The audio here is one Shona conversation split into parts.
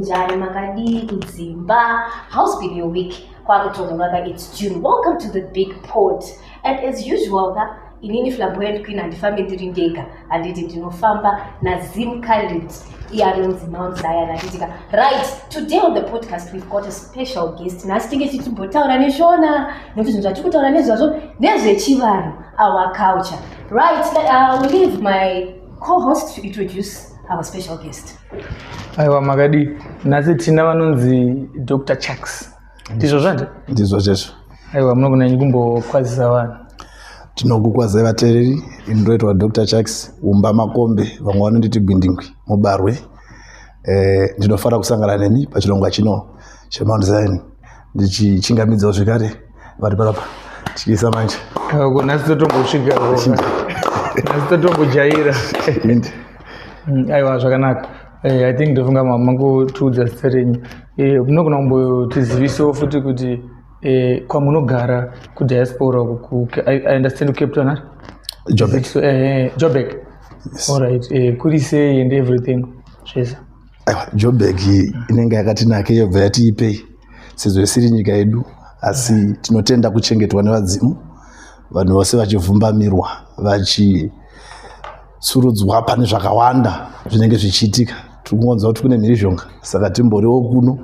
Munjani, makadii kudzimba? How's been your week? Kwakutonhoraka, it's June. Welcome to the big pot. And as usual, ka, inini Flamboyant Queen handifambi ndiri ndega, handiti ndinofamba naZim Khalid, iye anonzi Mount Zion, handiti ka. Right, today on the podcast we've got a special guest. Nhasi tinge tichimbotaura neShona, nekuti zvinhu zvatiri kutaura nezvazvo ndezvechivanhu, our culture. Right, we leave my co-host to introduce our special guest. Aiwa, makadii? Nhasi tina vanonzi Dr Chucks, ndizvo zvandi? Ndizvo chezvo. Aiwa, munogona nyi kumbokwazisa vanhu. Tinokukwazai vateereri. Ini ndoitwa Dr Chucks Umba Makombe, vamwe vanonditi Gwindingwi Mubarwe. Ndinofara kusangana nemi pachirongwa chino cheMount Zion, ndichichingamidzawo zvekare vari panapa tichiisa manje. Ko nhasi totombosvika, nhasi totombojaira. Indi. Aiwa, zvakanaka. I think ndofunga mangotiudza zita renyu. Munogona kumbotizivisawo futi kuti kwamunogara kudiaspora uku, I understand Cape Town, huh? Joburg. So, Joburg. Yes. Alright, kuri sei and everything zvese? Aiwa, Joburg inenge yakati nake, yobva yati ipei sezvo isiri nyika yedu, asi tinotenda kuchengetwa nevadzimu, vanhu vose vachivhumbamirwa, vachisurudzwa pane zvakawanda zvinenge zvichiitika. Tiri kungonzwa kuti kune mhirizhonga, saka timboriwo kuno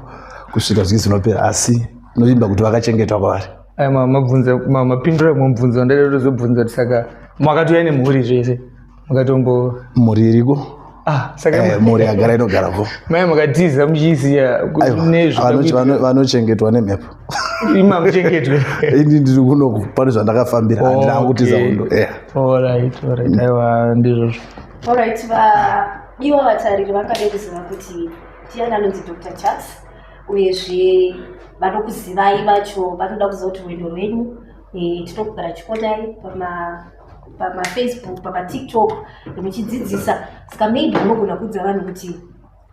kusvika zviki zvinopera, asi tinovimba kuti vakachengetwa kwavari. Aya mabvunza mapindura mubvunzo wandaida kutozobvunza kuti saka makatouya nemhuri zvese, makatombo Mhuri iriko. Ah, saka Mhuri yagara inogarapo. Mai makatiza muchiisiya? Aiwa, vanochengetwa nemhepo. Ima muchengetwe. Ini ndiri kunoku pane zvandakafambira, handina kutiza hondo, yeah. Alright, aiwa, ndizvozvo. Alright, vadiwa vatariri vangade kuziva kuti ndiani anonzi Dr Chucks, uyezve vanokuzivai vacho vanoda kuziva kuti rwendo rwenyu, tinogara chikonai pamaFacebook, pamaTikTok muchidzidzisa, saka maybe munogona kuudza vanhu kuti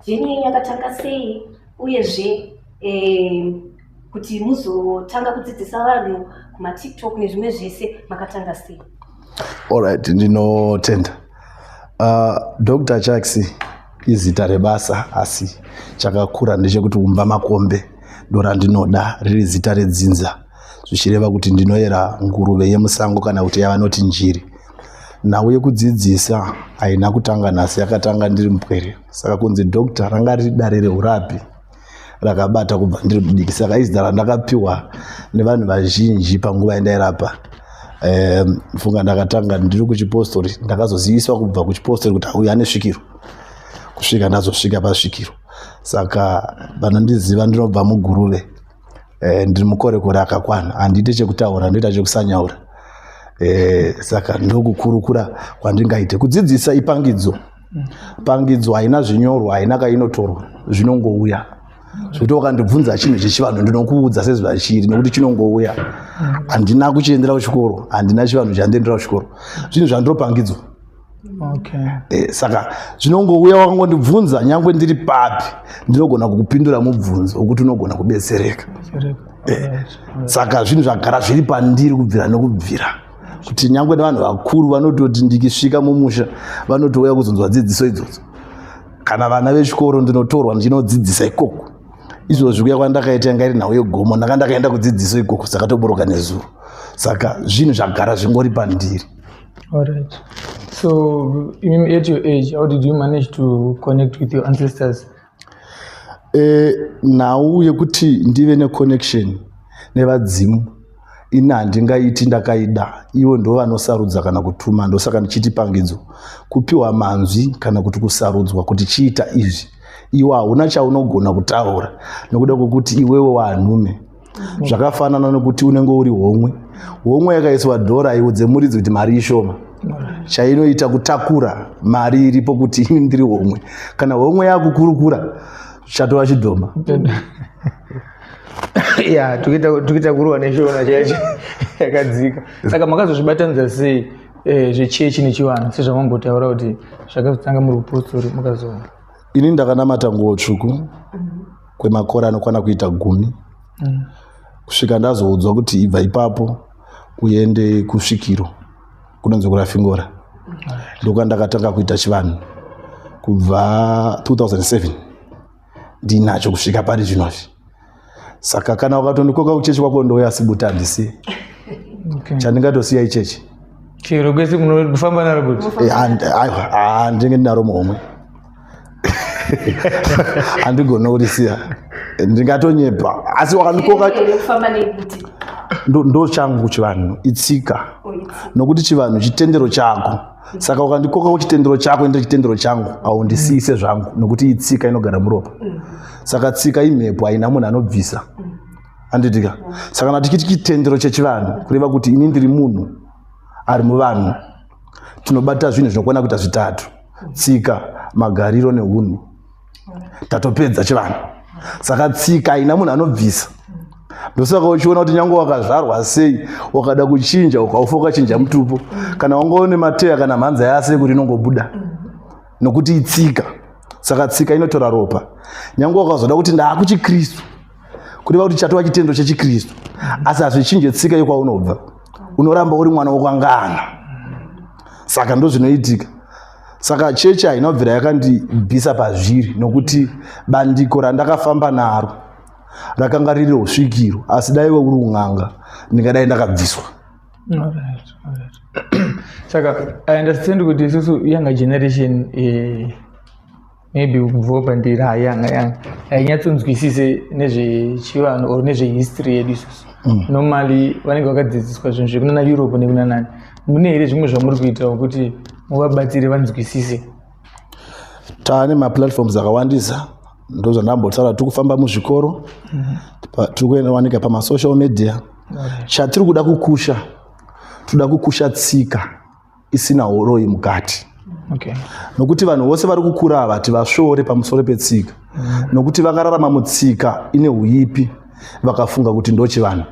journey yenyu yakatanga sei, uyezve kuti muzotanga kudzidzisa vanhu kumaTikTok nezvimwe zvese, makatanga sei? Alright, ndinotenda. Dr Chucks izita rebasa, asi chakakura ndechekuti Umba Makombe ndo randinoda riri zita redzinza, zvichireva kuti ndinoyera nguruve yemusango kana kuti yavanoti njiri. Nhau yekudzidzisa haina kutanga nhasi, yakatanga ndiri mupwere. Saka kunzi doctor ranga riri dare reurapi rakabata kubva ndiri mudiki, saka izita randakapiwa nevanhu vazhinji panguva yandairapa. Funga ndakatanga ndiri kuchipostori, ndakazoziviswa kubva kuchipostori kuti auyu ane svikiro, kusvika ndazosvika pasvikiro. Saka vanondiziva, ndinobva muGuruve. Ndiri mukorekore akakwana, handiite chekutaura, ndoita chekusanyaura. Saka ndokukurukura kwandingaite. Kudzidzisa ipangidzo, pangidzo haina zvinyorwa, haina kainotorwa, zvinongouya, zvekuti wakandibvunza chinhu chechivanhu ndinokuudza sezvachiri, nekuti chinongouya. Handina kuchiendera kuchikoro, handina chivanhu chandiendera kuchikoro, zvinhu zvandinopangidzwa. Saka zvinongouya, wakangondibvunza nyangwe ndiri papi, ndinogona kukupindura mubvunzo wekuti unogona kubetsereka. Saka zvinhu zvagara zviri pandiri kubvira nokubvira, kuti nyangwe nevanhu vakuru vanototi ndikisvika mumusha vanotouya kuzonzwa dzidziso idzodzo. Kana vana vechikoro ndinotorwa ndichinodzidzisa ikoko. Izvozvi kuya kwandakaita yanga iri nhau yegomo, ndanga ndakaenda kudzidziso ikoko, saka toboroka nezuro. Saka zvinhu zvagara zvingori pandiri. Alright. So, at your age, how did you manage to connect with your ancestors? Nhau yekuti ndive neconnection nevadzimu, ini handingaiti ndakaida, ivo ndo vanosarudza kana kutuma. Ndosaka ndichiti pangidzo, kupiwa manzwi kana kuti kusarudzwa kuti chiita izvi. Iwe hauna chaunogona kutaura nokuda kwekuti iwewe wanhume. Zvakafanana nekuti unenge uri homwe, homwe yakaiswa dhora, iudze muridzi kuti mari ishoma. Chainoita kutakura mari iripo, kuti ini ndiri homwe. Kana homwe yakukurukura, chatova chidhoma. Ya, tukuita kuruwa neshona chaicho yakadzika. Saka makazozvibatanidza sei zvechechi nechivanhu, sezvamambotaura kuti zvakazotanga muri kupostori, mukazo Ini ndakanamata nguo tsvuku kwemakore anokwana kuita 10, kusvika ndazoudzwa kuti ibva ipapo uende kusvikiro kunonzi kuRafingora. Ndokwandakatanga kuita chivanhu kubva 2007. Ndinacho kusvika pari zvinozvi. Saka kana ukatondikoka kuchechi kwako ndouya, asi buta handisiye. Chandingatosiya ichechi. Chero kwese kunofamba naro buti? Aiwa, handinge ndinaro muhomwe, handigoni kurisiya, ndingatonyepa. Asi wakandikoka Kufamba nebuti. Ndo changu chivanhu, itsika. Oh, itsika. Nokuti chivanhu chitendero chako, saka ukandikoka kuchitendero chako, ende chitendero changu haundisiyise zvangu, nokuti itsika inogara muropa. Saka tsika imhepo, haina munhu anobvisa, handitika? Saka kana tichiti chitendero chechivanhu, kureva kuti ini ndiri munhu ari muvanhu, tinobata zvinhu zvinokwana kuita zvitatu: tsika, magariro neunhu. Tatopedza chivanhu. Saka tsika haina munhu anobvisa. Ndosaka uchiona kuti nyange wakazvarwa sei, wakada kuchinja, ukaufa ukachinja mutupo, kana wanga une mateya kana mhanza yase kuti inongobuda, nokuti itsika. Saka tsika inotora ropa. Nyange wakazoda kuti ndaakuchikristu, kureva kuti chatova chitendo chechikristu, asi hazvichinje tsika yekwaunobva. Unoramba uri mwana wokwangana. Saka ndozvinoitika. Saka chechi haina kubvira yakandibvisa pazviri, nokuti bandiko randakafamba naro rakanga riri usvikiro. Asi daiwe uri un'anga, ndingadai ndakabviswa. Alright. Saka I understand kuti isusu younger generation, maybe kubvawo pandiri hayanga yanga hainyatsonzwisise nezvechivanhu or nezvehistory yedu isusu. Normally vanenge vakadzidziswa zvinhu zvekunana Europe nekuna nani. Mune here zvimwe zvamuri kuitawo kuti muvabatsire vanzwisise? Taane maplatforms akawandisa. Ndozvandambotaura, tiri kufamba muzvikoro, tiri kuwanika pamasocial media. Chatiri kuda kukusha, toda kukusha tsika isina uroyi mukati, nokuti vanhu vose vari kukura ava tivasvore pamusoro petsika, nokuti vakararama mutsika ine uipi, vakafunga kuti ndo chivanhu.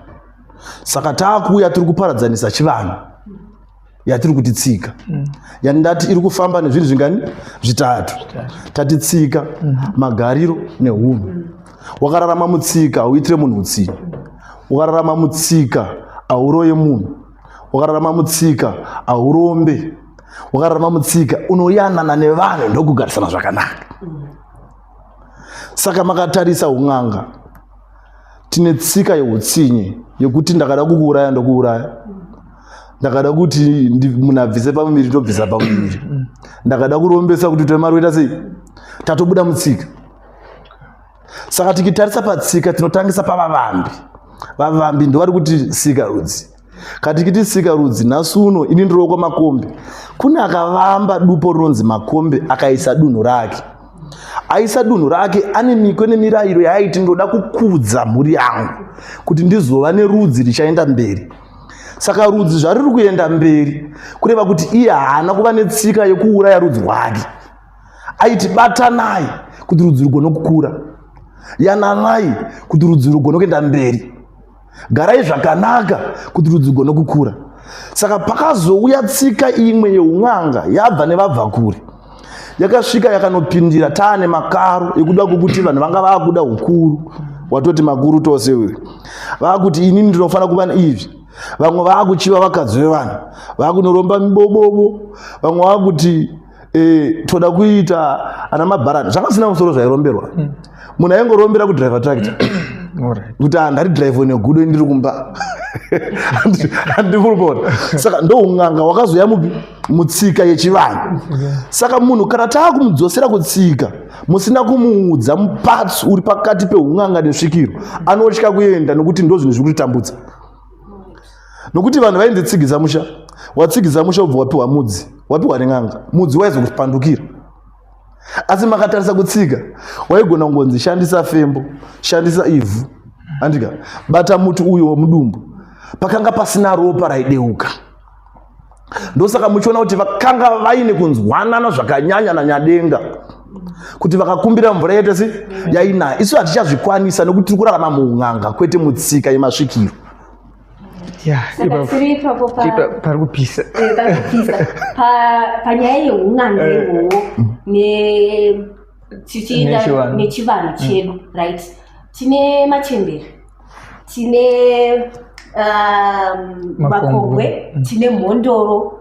Saka taakuuya tiri kuparadzanisa chivanhu yatiri kuti tsika, yandati iri kufamba nezvinhu zvingani? Zvitatu. Tati tsika, magariro neunhu. Wakararama mutsika, hauitire munhu utsinye. Wakararama mutsika, hauroye munhu. Wakararama mutsika, haurombe. Wakararama mutsika, unoyanana nevanhu ndokugarisana zvakanaka. Saka makatarisa un'anga, tine tsika yeutsinye yekuti ndakada kukuuraya ndokuuraya, ndakada kuti munhu abvise pamuviri ndobvisa pamuviri, ndakada kurombesa kuti utore mari oita sei. Tatobuda mutsika. Saka tikitarisa patsika, tinotangisa pavavambi. Vavambi ndovari kuti sika rudzi. Katikiti sika rudzi, nhasi uno ini ndirokwa Makombe, kune akavamba dupo rinonzi Makombe, akaisa dunhu rake. Aisa dunhu rake, ane miko nemirayiro yaaiti, ndoda kukudza mhuri yangu kuti ndizova nerudzi richaenda mberi. Saka rudzi zvariri kuenda mberi, kureva kuti iye haana kuva netsika yekuuraya rudzi rwake. Aiti batanai kuti rudzi rugone kukura, yananai kuti rudzi rugone kuenda mberi, garai zvakanaka kuti rudzi rugone kukura. Saka pakazouya tsika imwe yeun'anga yabva nevabva kure, yakasvika yakanopindira taane makaro ekuda kwokuti vanhu vanga vaakuda ukuru. Watoti makuru tose uyu, vaakuti inini ndinofanira kuva neizvi. Vamwe vaakuchiva vakadzi vevanhu, vaakunoromba mibobobo. Vamwe vaakuti toda kuita ana mabharani. Zvanga zvisina musoro zvairomberwa. Munhu aingorombera kudhiraivha tractor kuti handari dhiraivho negudo, ndiri kumba, handiri kuona. Saka ndoun'anga wakazoya mupi mutsika yechivanhu. Saka munhu kana taakumudzosera kutsika, musina kumuudza mupatsu uri pakati peun'anga nesvikiro, anotya kuenda, nokuti ndo zvinhu zviri kutitambudza. Nokuti vanhu vainzi tsigisa musha, watsigisa musha, ubva wapiwa mudzi, wapiwa nen'anga, mudzi waizokupandukira. Asi makatarisa kutsika, waigona kungonzi shandisa fembo, shandisa ivhu, andika bata muti uyo wemudumbu. Pakanga pasina ropa raideuka. Ndosaka muchiona kuti vakanga vaine kunzwanana zvakanyanya naNyadenga, kuti vakakumbira mvura yaita se yainaya. Isu hatichazvikwanisa nekuti tiri kurarama muun'anga, kwete mutsika yemasvikiro. Saka tiri ipapo pari kupisa. Pari kupisa. Panyaya yeun'anga ihwohwo ne tichienda Nechivanhu. Nechivanhu chedu, right? Tine machembere, tine Makombwe. makombwe, tine mhondoro.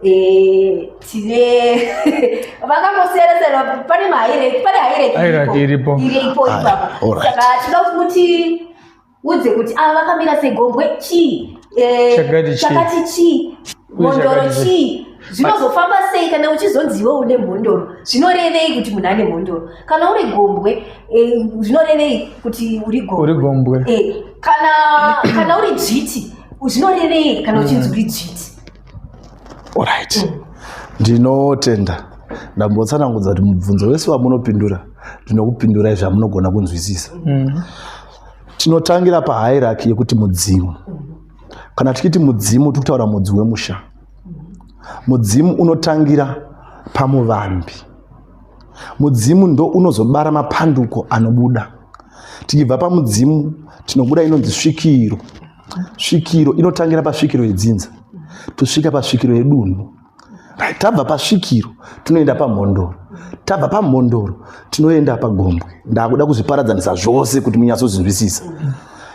Tine vakangosiyana siyana, pane mahierarchy, pane hierarchy iripo. Iripo ipapo. Saka tinoda kuti muti udze kuti ava vakamira segombwe chii, Chakati chii. Chakati chii, Uye mhondoro chakati chii. chii, zvinozofamba sei kana uchizonzi iwe une mhondoro, zvinorevei kuti munhu ane mhondoro? Kana uri gombwe, zvinorevei kuti uri gombwe? Uri gombwe. Kana uri dzviti, zvinorevei kana uchinzi uri dzviti? Alright, ndinotenda. Ndambotsanangudza kuti mubvunzo wese wamunopindura, ndinokupindurai zvamunogona kunzwisisa. Tinotangira pahierarchy yekuti mudzimu. Kana tichiti mudzimu, tiri kutaura mudzi wemusha. Mudzimu unotangira pamuvambi. Mudzimu ndo unozobara mapanduko anobuda. Tichibva pamudzimu, tinobuda inonzi svikiro. Svikiro inotangira pasvikiro yedzinza, tosvika pasvikiro yedunhu. Right, tabva pasvikiro tinoenda pamhondoro, tabva pamhondoro tinoenda pagombwe. Ndakuda kuzviparadzanisa zvose kuti munyatsozvinzwisisa.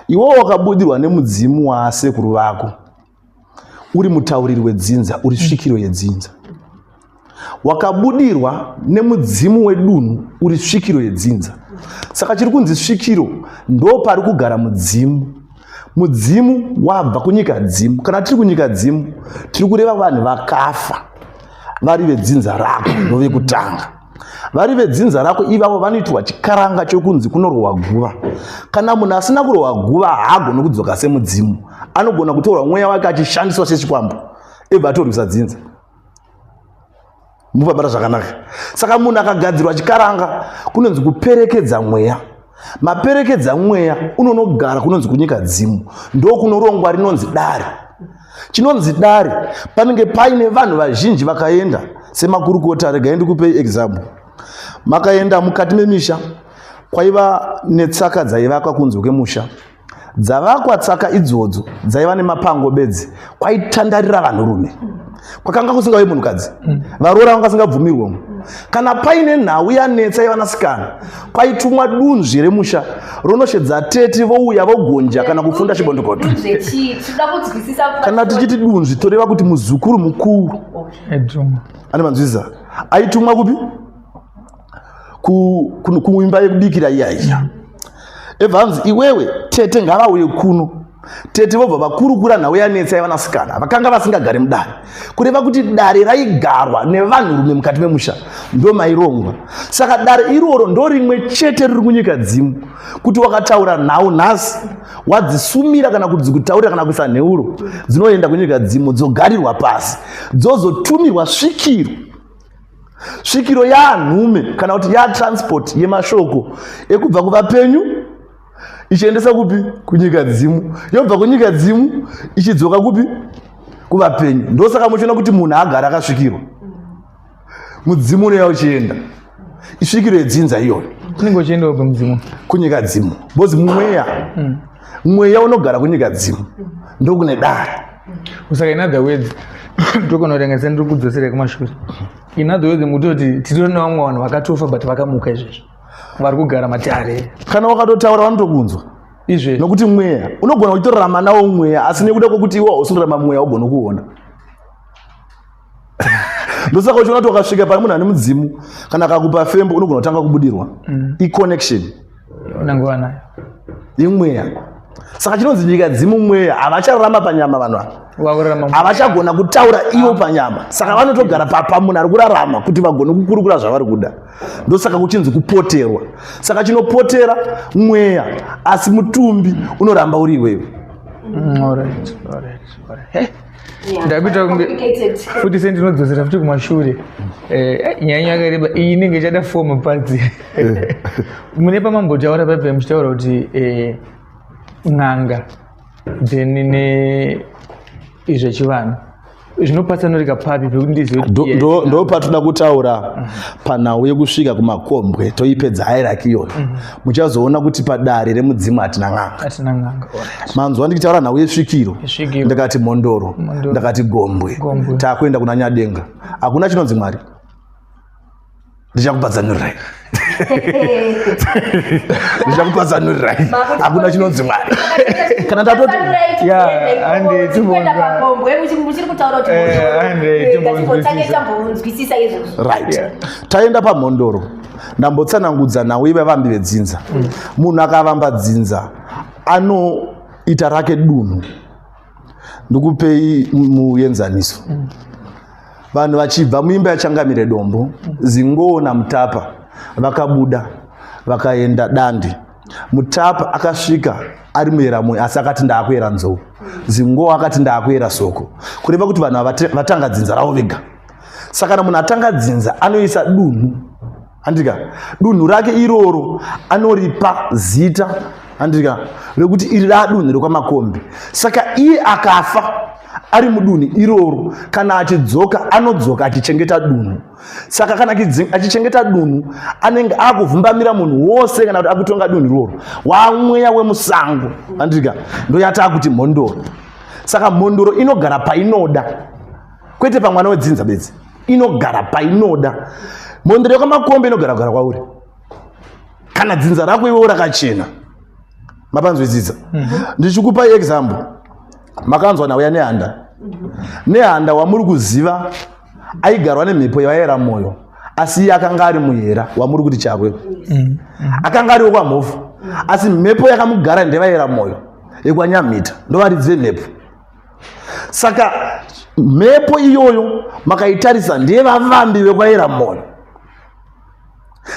Iwewo wakabudirwa nemudzimu waasekuru vako, uri mutauriri wedzinza, uri svikiro yedzinza. Wakabudirwa nemudzimu wedunhu, uri svikiro yedzinza. Saka chiri kunzi svikiro ndo pari kugara mudzimu. Mudzimu wabva kunyika dzimu. Kana tiri kunyika dzimu, tiri kureva vanhu vakafa vari vedzinza rako, ndovekutanga. Vari vedzinza rako ivavo vanoitwa chikaranga chokunzi kunorohwa guva. Kana munhu asina kurohwa guva, haagoni kudzoka semudzimu. Anogona kutorwa mweya wake achishandiswa sechikwambo, ebva atorwisa dzinza. Mupabata zvakanaka. Saka munhu akagadzirwa chikaranga kunonzi kuperekedza mweya. Maperekedza mweya unonogara kunonzi kunyika dzimu, ndo kunorongwa rinonzi dare. Chinonzi dare panenge paine vanhu vazhinji vakaenda semakurukota. Regai ndikupei example. Makaenda mukati memisha, kwaiva netsaka dzaivakwa kunze kwemusha. Dzavakwa tsaka idzodzo dzaiva nemapango bedzi, kwaitandarira vanhurume, kwakanga kusingavi munhukadzi. Varoora vanga vasingabvumirwemo. Kana paine nhau yanetsa yevanasikana, kwaitumwa dunzvi remusha ronoshedza tete, vouya vogonja kana kufunda chibondokoto. Zvechii? Tinoda kunzwisisa. Kana tichiti dunzvi, toreva kuti muzukuru mukuru. Edhuma. Ane manzwisisa, aitumwa kupi? Kuimba yekubikira iya iya. Ebva hanzi, "Iwewe, tete ngavauye kuno." Tete vobva vakurukura nhau yanetsa yevanasikana vakanga vasingagari mudare. Kureva kuti dare raigarwa nevanhurume mukati memusha, ndo mairongwa. Saka dare iroro ndo rimwe chete riri kunyika dzimu, kuti wakataura nhau nhasi, wadzisumira kana kuti dzikutaurira kana kuisa nheuro, dzinoenda kunyika dzimu, dzogarirwa pasi, dzozotumirwa svikiro. Svikiro yaanhume kana kuti yatransport yemashoko ekubva kuvapenyu ichiendesa kupi? Kunyika dzimu. Yobva kunyika dzimu ichidzoka kupi? Kuvapenyu. Ndosaka muchiona kuti munhu agara akasvikirwa, mudzimu unouya uchienda. Isvikiro yedzinza iyoyo. Unenge uchiendawo kwemudzimu. Kunyika dzimu, because mweya, mweya unogara kunyika dzimu, ndokune dare. Saka in other words, togona kuti ngase ndiri kudzosera kumashure, in other words mutoti titori nevamwe vanhu vakatofa but vakamuka izvezvo, vari kugara matare. Kana wakatotaura vanotokunzwa. Izvezvo. Nokuti mweya unogona kuchitorarama nawo mweya, asi nekuda kwekuti iwe hausi mweya ugona kuona. Ndosaka uchiona kuti wakasvika pane munhu ane mudzimu, kana akakupa fembo, unogona kutanga kubudirwa. Iconnection. Unenge wanayo. Imweya. Saka chinonzi nyika dzimu mweya. Havachararama panyama vanhu ava. Wakurarama. Havachagona kutaura ivo panyama, saka vanotogara pamunhu ari kurarama kuti vagone kukurukura zvavari kuda. Ndosaka kuchinzi kupoterwa. Saka chinopotera mweya, asi mutumbi unoramba uri iwewe. Alright. Hey. Ndakuita kunge Complicated. Futi sendinodzosera futi kumashure. Nyaya yakareba iyi, inenge ichada four parts. Mune pamambotaura paipai muchitaura kuti n'anga then ne zvechivanhu zvinopatsanurika papi, pekuti ndizive kuti Ndo patoda kutaura panhau yekusvika kumakombwe, toipedza hierarchy iyoyo. Muchazoona kuti padare remudzimu hatina n'anga. Hatina n'anga, alright. Manzwa ndichitaura nhau yesvikiro. Yesvikiro. Ndakati mhondoro. Mhondoro. Ndakati gombwe. Gombwe. Taakuenda kuna Nyadenga. Hakuna chinonzi Mwari. Ndichakupatsanurirai. Ndichakupatsanurirai, hakuna chinonzi Mwari. Kana tatoti Yeah, Muchiri kutaura kuti Handi, ngatimbotange timbonzwisisa. tambonzwisisa izvozvo. Right. Yeah. Taenda pamhondoro, ndambotsanangudza nhau yevavambi vedzinza. Munhu akavamba dzinza anoita rake dunhu. Ndikupei muenzaniso. Vanhu vachibva muimba yaChangamire Dombo, Zingowo naMutapa vakabuda vakaenda Dande. Mutapa akasvika ari muyera moyo, asi akati ndaakuyera nzou. Zingowo akati ndaakuyera soko, kureva kuti vanhu vatanga dzinza ravo vega. Saka kana munhu atanga dzinza anoisa dunhu, handika? Dunhu rake iroro anoripa zita, handika, rekuti iri radunhu rekwamakombe. Saka iye akafa ari mudunhu iroro, kana achidzoka anodzoka achichengeta dunhu. Saka kana achichengeta dunhu anenge akuvhumbamira munhu wose, kana kuti akutonga dunhu iroro, wamweya wemusango, handika? Ndoyataa kuti mhondoro. Saka mhondoro inogara painoda, kwete pamwana wedzinza bedzi, inogara painoda. Mhondoro yekwamakombe inogara kugara kwauri kana dzinza rako iwewo rakachena. Mapanzwisisa? Ndichikupai example, makanzwa nauya Nehanda. Nehanda wamuri kuziva aigarwa nemhepo yavaera mwoyo, asi iye akanga ari muyera wamuri kuti Charwe, akanga ariwo kwaMhofu, asi mhepo yakamugara ndevaera mwoyo yekwanyamhita, ndovaridzi vemhepo. Saka mhepo iyoyo makaitarisa ndeyevavambi vekwaera mwoyo.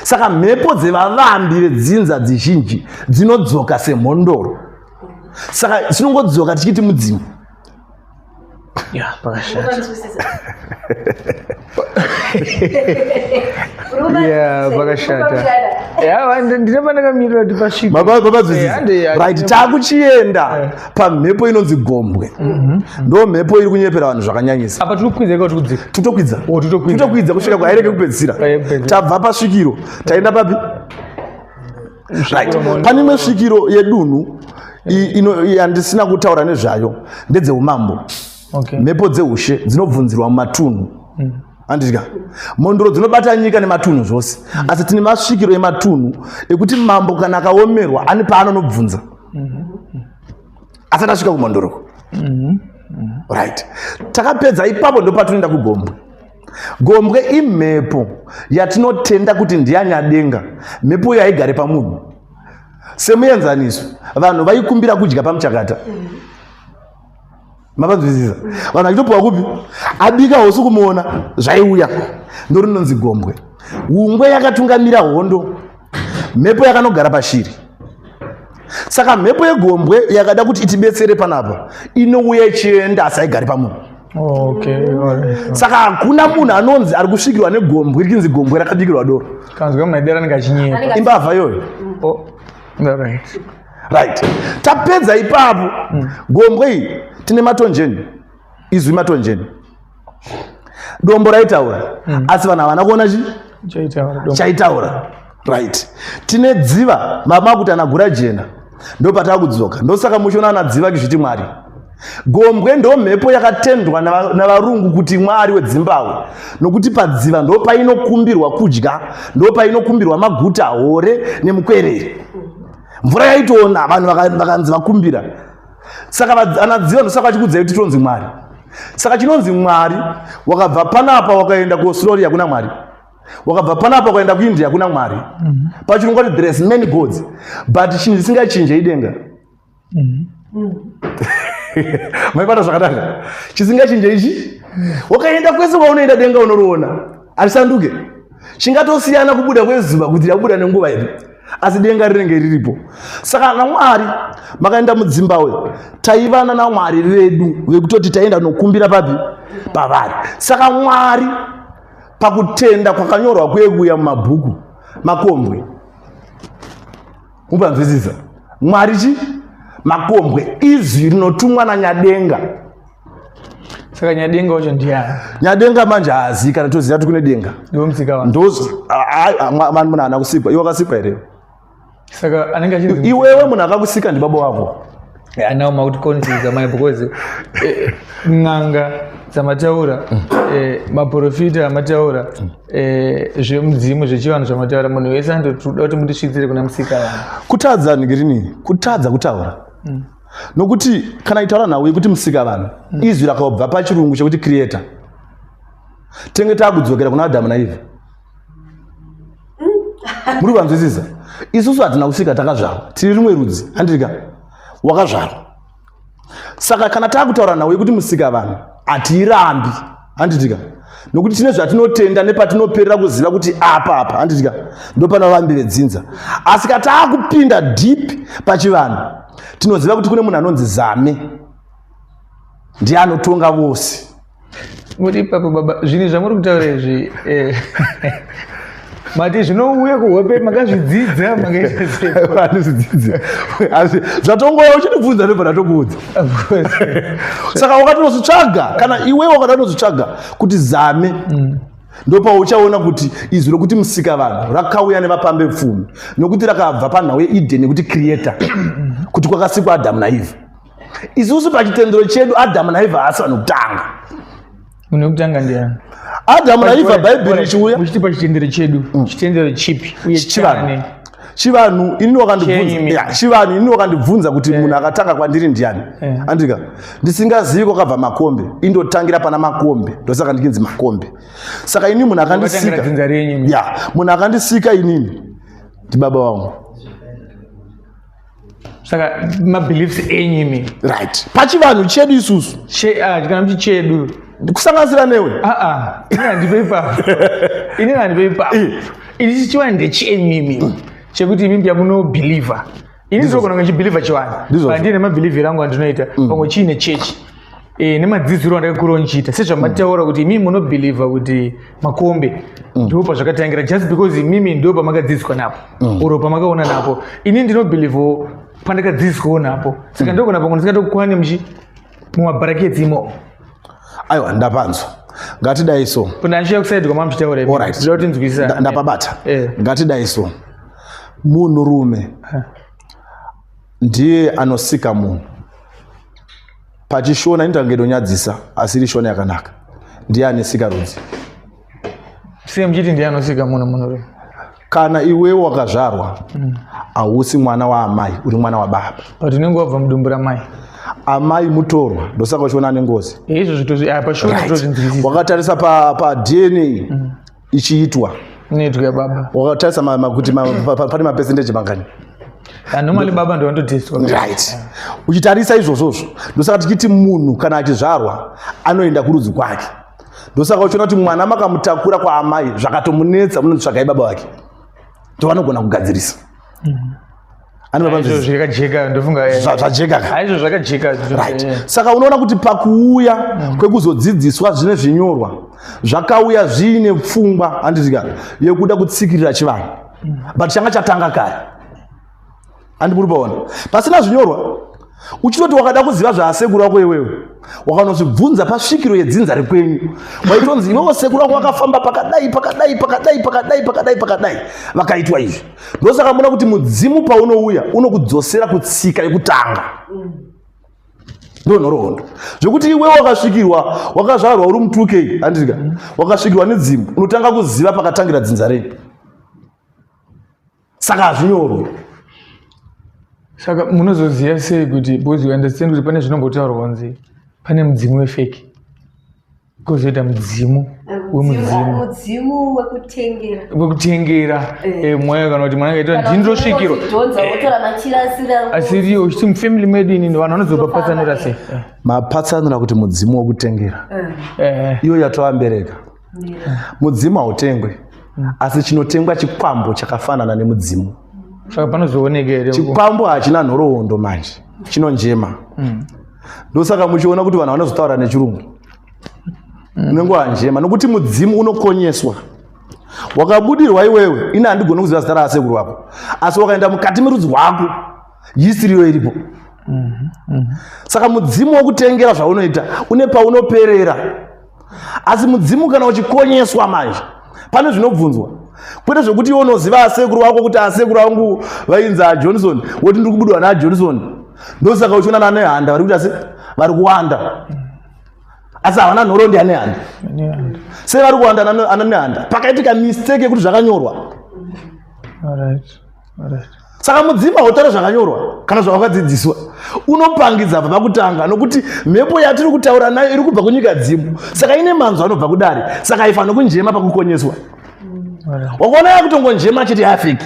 Saka mhepo dzevavambi vedzinza dzizhinji dzinodzoka semhondoro. Saka tinongodzoka tichiti mudzimu. Ya, pakashata. Ukanzwisisa. Ya, pakashata. Ya, ndine pandakamirira kuti pasvike. Mapadzwisisa? Handi, Right, taakuchienda pamhepo inonzi gombwe. Ndo mhepo iri kunyepera vanhu zvakanyanyisa. Apa tiri kukwidza ika tiri kudzika? Tutokwidza. Oh, tutokwidza. Tutokwidza kusvika kwaireke kupedzisira. Kwaireke kupedzisira. Tabva pasvikiro taenda papi? Right, pane imwe svikiro yedunhu yandisina kutaura nezvayo, ndedzeumambo. Mhepo dzeushe dzinobvunzirwa mumatunhu, handitya? Mhondoro dzinobata nyika nematunhu zvose, asi tine masvikiro ematunhu ekuti mambo kana akaomerwa ane paanonobvunza asati asvika kumhondoroko. Right, takapedza ipapo, ndopatinoenda kugombwe. Gombwe imhepo yatinotenda kuti ndiyanyadenga. Mhepo iyo haigare pamunhu. Semuenzaniso, vanhu vaikumbira kudya pamuchakata. Mapanzwisisa? Vanhu vachitopiwa kupi abika hosi kumuona zvaiuya, ndorinonzi gombwe. Ungwe yakatungamira hondo, mhepo yakanogara pashiri. Saka mhepo yegombwe yakada kuti itibetsere panapa, inouya ichienda, asi haigari pamunhu. Okay, alright. Saka hakuna munhu anonzi ari kusvikirwa negombwe richinzi gombwe rakabikirwa doro. Kanzwa munhu aidera anenge achinyepa. Imbavha iyoyo. Oh, alright. Right, tapedza ipapo. Gombwe iyi tine matonjeni, izwi matonjeni, dombo raitaura, asi vanhu havana kuona chi Chaitaura dombo. Chaitaura. Right, tine dziva mamakuti ana gura jena, ndo patakudzoka. Ndosaka muchiona ana dziva kizviti Mwari. Gombwe ndo mhepo yakatendwa navarungu kuti Mwari wedzimbahwe, nokuti padziva ndo painokumbirwa kudya, ndo painokumbirwa maguta, hore nemukwerere. Mvura yaitoona vanhu vakanzi vakumbira. Saka ana dziva, ndosaka vachikudzai kuti tonzi Mwari. Saka chinonzi Mwari, wakabva panapa wakaenda kuAustralia kuna Mwari, wakabva panapa ukaenda kuIndia kuna Mwari. Pachirungu kuti there is many gods, but chinhu chisingachinje idenga. Maibata zvakanaka? Chisingachinje ichi, wakaenda kwese kwaunoenda, denga unoriona, harisanduke. Chingatosiyana kubuda kwezuva, kuti rabuda nenguva ipi, asi denga rinenge riripo. Saka naMwari, makaenda mudzimbahwe, taivana naMwari vedu vekutoti taenda nokumbira papi? Pavari. Saka Mwari pakutenda kwakanyorwa kwekuya mumabhuku makombwe. Mupanzwisisa? Mwari chi makombwe, izwi rinotumwa nanyadenga. Saka nyadenga wacho ndiani? Nyadenga manje haazivi, kana toziva kuti kune denga. Ndiwo musika wangu. Munhu haana kusikwa. Iwe wakasikwa here? Saka anenge achinzi Iwewe munhu akakusika ndibaba wako. Now makuti confuse mai, because n'anga dzamataura, maprofita amataura, zvemudzimu, zvechivanhu zvamataura, munhu wese anotoda kuti mutisvitsire kuna musika vanhu. Kutadza ngirini, kutadza kutaura, nokuti kana itaura nhau yekuti musika vanhu, izwi rakabva pachirungu chekuti creator, tenge taakudzokera kuna Adhamu naEvha. Muri kuvanzwisisa? Isusu hatina kusvika takazvarwa, tiri rimwe rudzi, handika? Wakazvarwa. Saka kana taakutaura nhau yekuti musika vanhu, hatiirambi, handitika? Nokuti tine zvatinotenda nepatinoperera kuziva kuti apa apa, handitika, ndopana vambi vedzinza. Asi kana taakupinda deep pachivanhu, tinoziva kuti kune munhu anonzi Zame, ndiye anotonga vose. Muri ipapo baba, zvinhu zvamuri kutaura izvi, mati zvinouya kuhope, makazvidzidza, makaita sei? Handizvidzidzi, asi zvatongoya uchindibvunza, ndobva ndatokuudza. Saka wakatonozvitsvaga, kana iwe wakatonozvitsvaga kuti Zame, ndopauchaona kuti izwi rokuti musika vanhu rakauya nevapambe pfumi, nokuti rakabva panhau yeEden yekuti creator, kuti kwakasikwa Adhamu naEvha. Isusu pachitendero chedu, Adhamu naEvha haasi vanokutanga. Munhu wekutanga ndiani? Adhamu naEvha, Bhaibheri richiuya. Muchiti pachitendero chedu, chitendero chipi uye? Chivanhu. Chani? Chivanhu. Inini wakandibvunza Chenyu. Ya, chivanhu. Inini wakandibvunza kuti munhu akatanga kwandiri ndiani, andika ndisingazivi kwakabva makombe, indotangira pana Makombe, ndosaka ndichinzi Makombe. Saka ini munhu Wakatangira akandisika dzinza renyu. Ya, munhu akandisika inini ndibaba vangu. Saka mabeliefs enyu imi? Right, pachivanhu chedu isusu. Kana muchi chedu. Kusanganisira newe. Aa, ini handipe ipapo, ini handipe ipapo. Ini chivanhu ndechenyu imi, chekuti imi mbiya munobhilivha. Ini ndinogona kunge nchibhilivha chivanhu. Ndizvozvo. Handine mabhilivhiro angu andinoita, pamwe chiine chechi, nemadzidziro andakakurawo nchiita, sezvamataura kuti imimi munobhilivha kuti makombe ndo pazvakatangira, just because imimi ndo pamakadzidziswa napo oro pamakaona napo. Ini ndinobhilivhawo pandakadzidziswawo napo, saka ndogona pamwe ndisingatokwani muchi mumabrackets imomo. Aiwa, ndapanzwa. Ngatidai so. Kuna ndichiuya kusaidi kwamamuchitaura imi. Alright. Ndinoda kuti nzwisisa. Ndapabata. Ngatidai so, munhurume ndiye anosika munhu. Pachishona inoita kunge inonyadzisa, asi iri shona yakanaka. Ndiye anesika rudzi. Sei muchiti ndiye anosika munhu, munhurume? Kana iwewe wakazvarwa, hausi mwana waamai, uri mwana wababa. But unenge wabva mudumbu ramai. Amai mutorwa, ndosaka uchiona ane ngozi. Izvo zvitozvi apa shona tozvinzwisisa. Wakatarisa paDNA ichiitwa, Inoitwa yababa. Wakatarisa kuti pane mapercentage mangani? Normally baba ndo vanototestwa. Right, uchitarisa izvozvozvo, ndosaka tichiti munhu kana achizvarwa anoenda kurudzi kwake. Ndosaka uchiona kuti mwana makamutakura kwaamai, zvakatomunetsa, munonzvagai baba vake, ndovanogona kugadzirisa. Izvo zvakajeka, ndofunga. Zvajeka ka? Aizvo zvakajeka. Right, saka unoona kuti pakuuya kwekuzodzidziswa zvine zvinyorwa, zvakauya zviine pfungwa, handitika, yekuda kutsikirira chivanhu, but changa chatanga kare, handi muri paona? Pasina zvinyorwa, uchitoti wakada kuziva zvaasekuru wako iwewe, wakanozvibvunza pasvikiro yedzinza rekwenyu, waitonzi iwewo sekuru wako wakafamba pakadai, pakadai, pakadai, pakadai, pakadai, pakadai, vakaitwa izvi. Ndosaka muona kuti mudzimu paunouya unokudzosera kutsika yekutanga. Ndo nhoroondo zvekuti iwe wakasvikirwa, wakazvarwa uri mu2K, handitika, wakasvikirwa nedzimu, unotanga kuziva pakatangira dzinza renyu. Saka hazvinyorwi. Saka munozoziva sei kuti, because you understand kuti pane zvinombotaurwa kunzi pane mudzimu wefake, kozoita mudzimu wemudzimu? Mudzimu wekutengera. Wekutengera. Mwayo, kana kuti mwana akaita ndindosvikirwa. Dhonza, wotora machira asiri. Asiriyo, uchiti mufamily medu inini, vanhu vanozopapatsanura sei? Mapatsanura kuti mudzimu wekutengera, iyo yatova mbereka. Mudzimu hautengwe, asi chinotengwa chikwambo chakafanana nemudzimu. Saka panozooneka here? Chikwambo hachina nhoroondo manje, chinonjema. Ndosaka muchiona kuti vanhu vanozotaura nechirungu, unenge wanjema, nokuti mudzimu unokonyeswa. Wakabudirwa iwewe, ini handigoni kuziva zita raasekuru wako, asi wakaenda mukati merudzi rwako, yisiriyo iripo. Saka mudzimu wokutengera zvaunoita une paunoperera, asi mudzimu kana uchikonyeswa manje, pane zvinobvunzwa, kwete zvekuti iwe unoziva asekuru wako, kuti asekuru angu vainzi aJohnson, woti ndiri kubudwa naaJohnson. Ndosaka uchiona naNehanda vari kuita se vari kuwanda, asi havana nhoroondo yaNehanda. Sei vari kuwanda ana Nehanda? Pakaitika mistake yekuti zvakanyorwa. Saka mudzimu hautaura zvakanyorwa kana zvawakadzidziswa, unopangidza bva pakutanga, nokuti mhepo yatiri kutaura nayo iri kubva kunyika dzimu, saka ine manzwi anobva kudare, saka haifaniri kunjema pakukonyeswa. Wakaona yakutongonjema chete yafiki.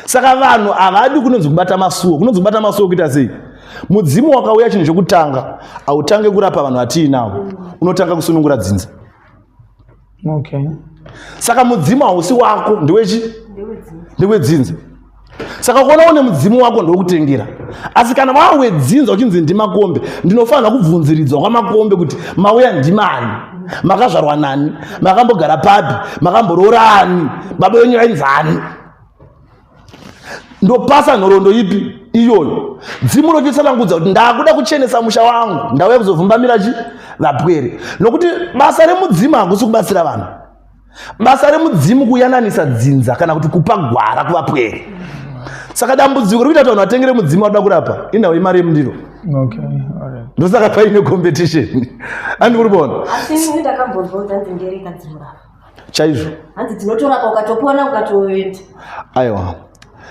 Saka vanhu havadi kunonzi kubata masuo. Kunonzi kubata masuo kuita sei? Mudzimu wakauya, chinhu chokutanga hautange kurapa vanhu vatiinavo, unotanga kusunungura dzinza. Saka mudzimu hausi wako, ndewechi ndewedzinza. Saka kuona une mudzimu wako ndokutengera, asi kana wawedzinza uchinzi ndiMakombe, ndinofanira kubvunziridzwa kwaMakombe kuti mauya ndimani, makazvarwa nani, makambogara papi, makamboroora ani, baba wenyu vainzani, ndopasa nhoroondo ipi iyoyo. Dzimu rochitsanangudza kuti ndakuda kuchenesa musha wangu, ndauya kuzovhumbamira chi vapwere. Nokuti basa remudzimu hakusi kubatsira vanhu, basa remudzimu kuyananisa dzinza kana kuti kupa gwara kuvapwere. Saka dambudziko rekuita kuti vanhu vatengere mudzimu vadoda kurapa inhau yemari yemundiro. Ndosaka paine competition, andi kuri kuona. Asi ini ndakambonzwa kuti hanzi ngereka dzinorapa. Chaizvo. Hanzi dzinotorapa, ukatopona ukatoenda. Aiwa,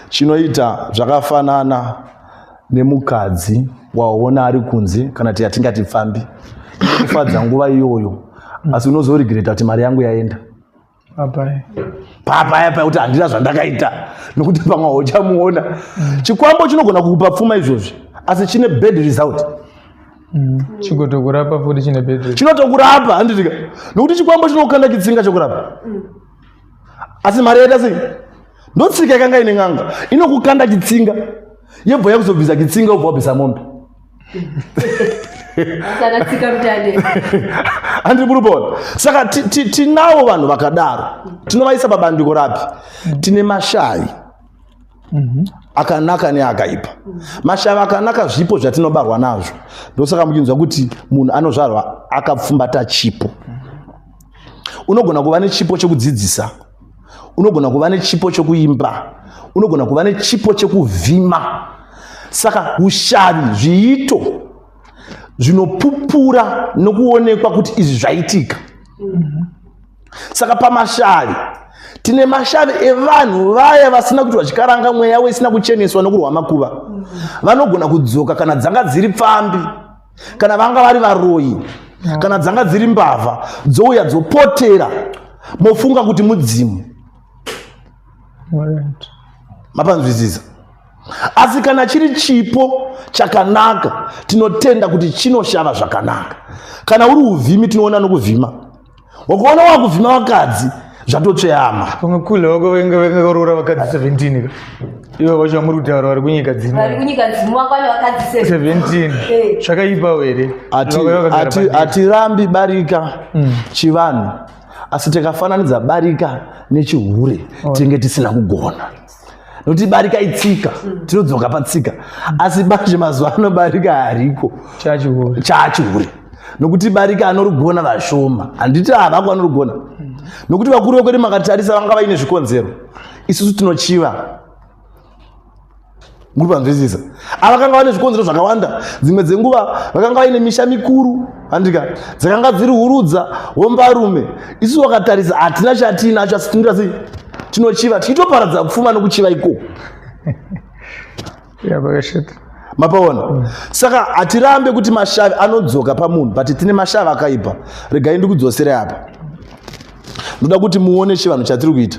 chinoita zvakafanana nemukadzi waona ari kunze kana ti yatingati pfambi, inokufadza nguva iyoyo, asi unozoregreta kuti mari yangu yaenda papaya paya, kuti handina zvandakaita, nokuti pamwe hauchamuona. Chikwambo chinogona kukupa pfuma izvozvi, asi chine bad result. Chikotokurapa futi chine bad result. Chinotokurapa, handitika? Nokuti chikwambo chinokanda chitsinga chokurapa, asi mari yaita sei? Ndotsika yakanga ine n'anga inokukanda chitsinga, yebva yakuzobvisa chitsinga, ubva wabvisa mombe. Sana tsika mutande. Handiri muri kuona? Saka tinavo vanhu vakadaro, tinovaisa pabandiko rapi? Tine mashavi akanaka neakaipa. Mashavi akanaka zvipo zvatinobarwa nazvo. Ndosaka muchinzwa kuti munhu anozvarwa akapfumbata chipo. Unogona kuva nechipo chekudzidzisa, unogona kuva nechipo chekuimba, unogona kuva nechipo chekuvhima. Saka ushavi zviito zvinopupura nokuonekwa kuti izvi zvaitika. Saka pamashavi tine mashavi evanhu vaya vasina kuti vachikaranga mweya isina kucheneswa nokurwa makuva, vanogona kudzoka kana dzanga dziri pfambi, kana vanga vari varoyi, kana dzanga dziri mbavha, dzouya dzopotera, mofunga kuti mudzimu. Mapanzwisisa? Asi kana chiri chipo chakanaka, tinotenda kuti chinoshava zvakanaka. Kana uri uvhimi, tinoona nokuvhima. Wakaona wakuvhima vakadzi, zvatotsveyama. Pamwe kule wako venga vakaroora vakadzi 17 ka, ivo vacho vamuri kutaura vari kunyika dzino. Vari kunyika dzimu vakwane vakadzi 17. Zvakaipawo here? Hatirambi barika, chivanhu, asi tikafananidza barika nechihure, tinenge tisina kugona, nokuti barika itsika. Tinodzoka patsika, asi baje mazuva ano barika hariko. Chachihure. Chaachihure, nokuti barika anorigona vashoma. Handiti havako anorigona, nokuti vakuru vekwedu makatarisa vanga vaine zvikonzero. Isusu tinochiva, muri panzwisisa? Avakanga vane zvikonzero zvakawanda. Dzimwe dzenguva vakanga vaine misha mikuru, handika, dzakanga dziri hurudza hombarume. Isusu wakatarisa hatina chatiinacho, asi tinoita sei? Tinochiva, tichitoparadza pfuma nokuchiva ikoko. Ya, pakashata. Mapaona? Saka hatirambe kuti mashavi anodzoka pamunhu, but tine mashavi akaipa. Regai ndikudzoserei apa. Ndoda kuti muone chivanhu chatiri kuita.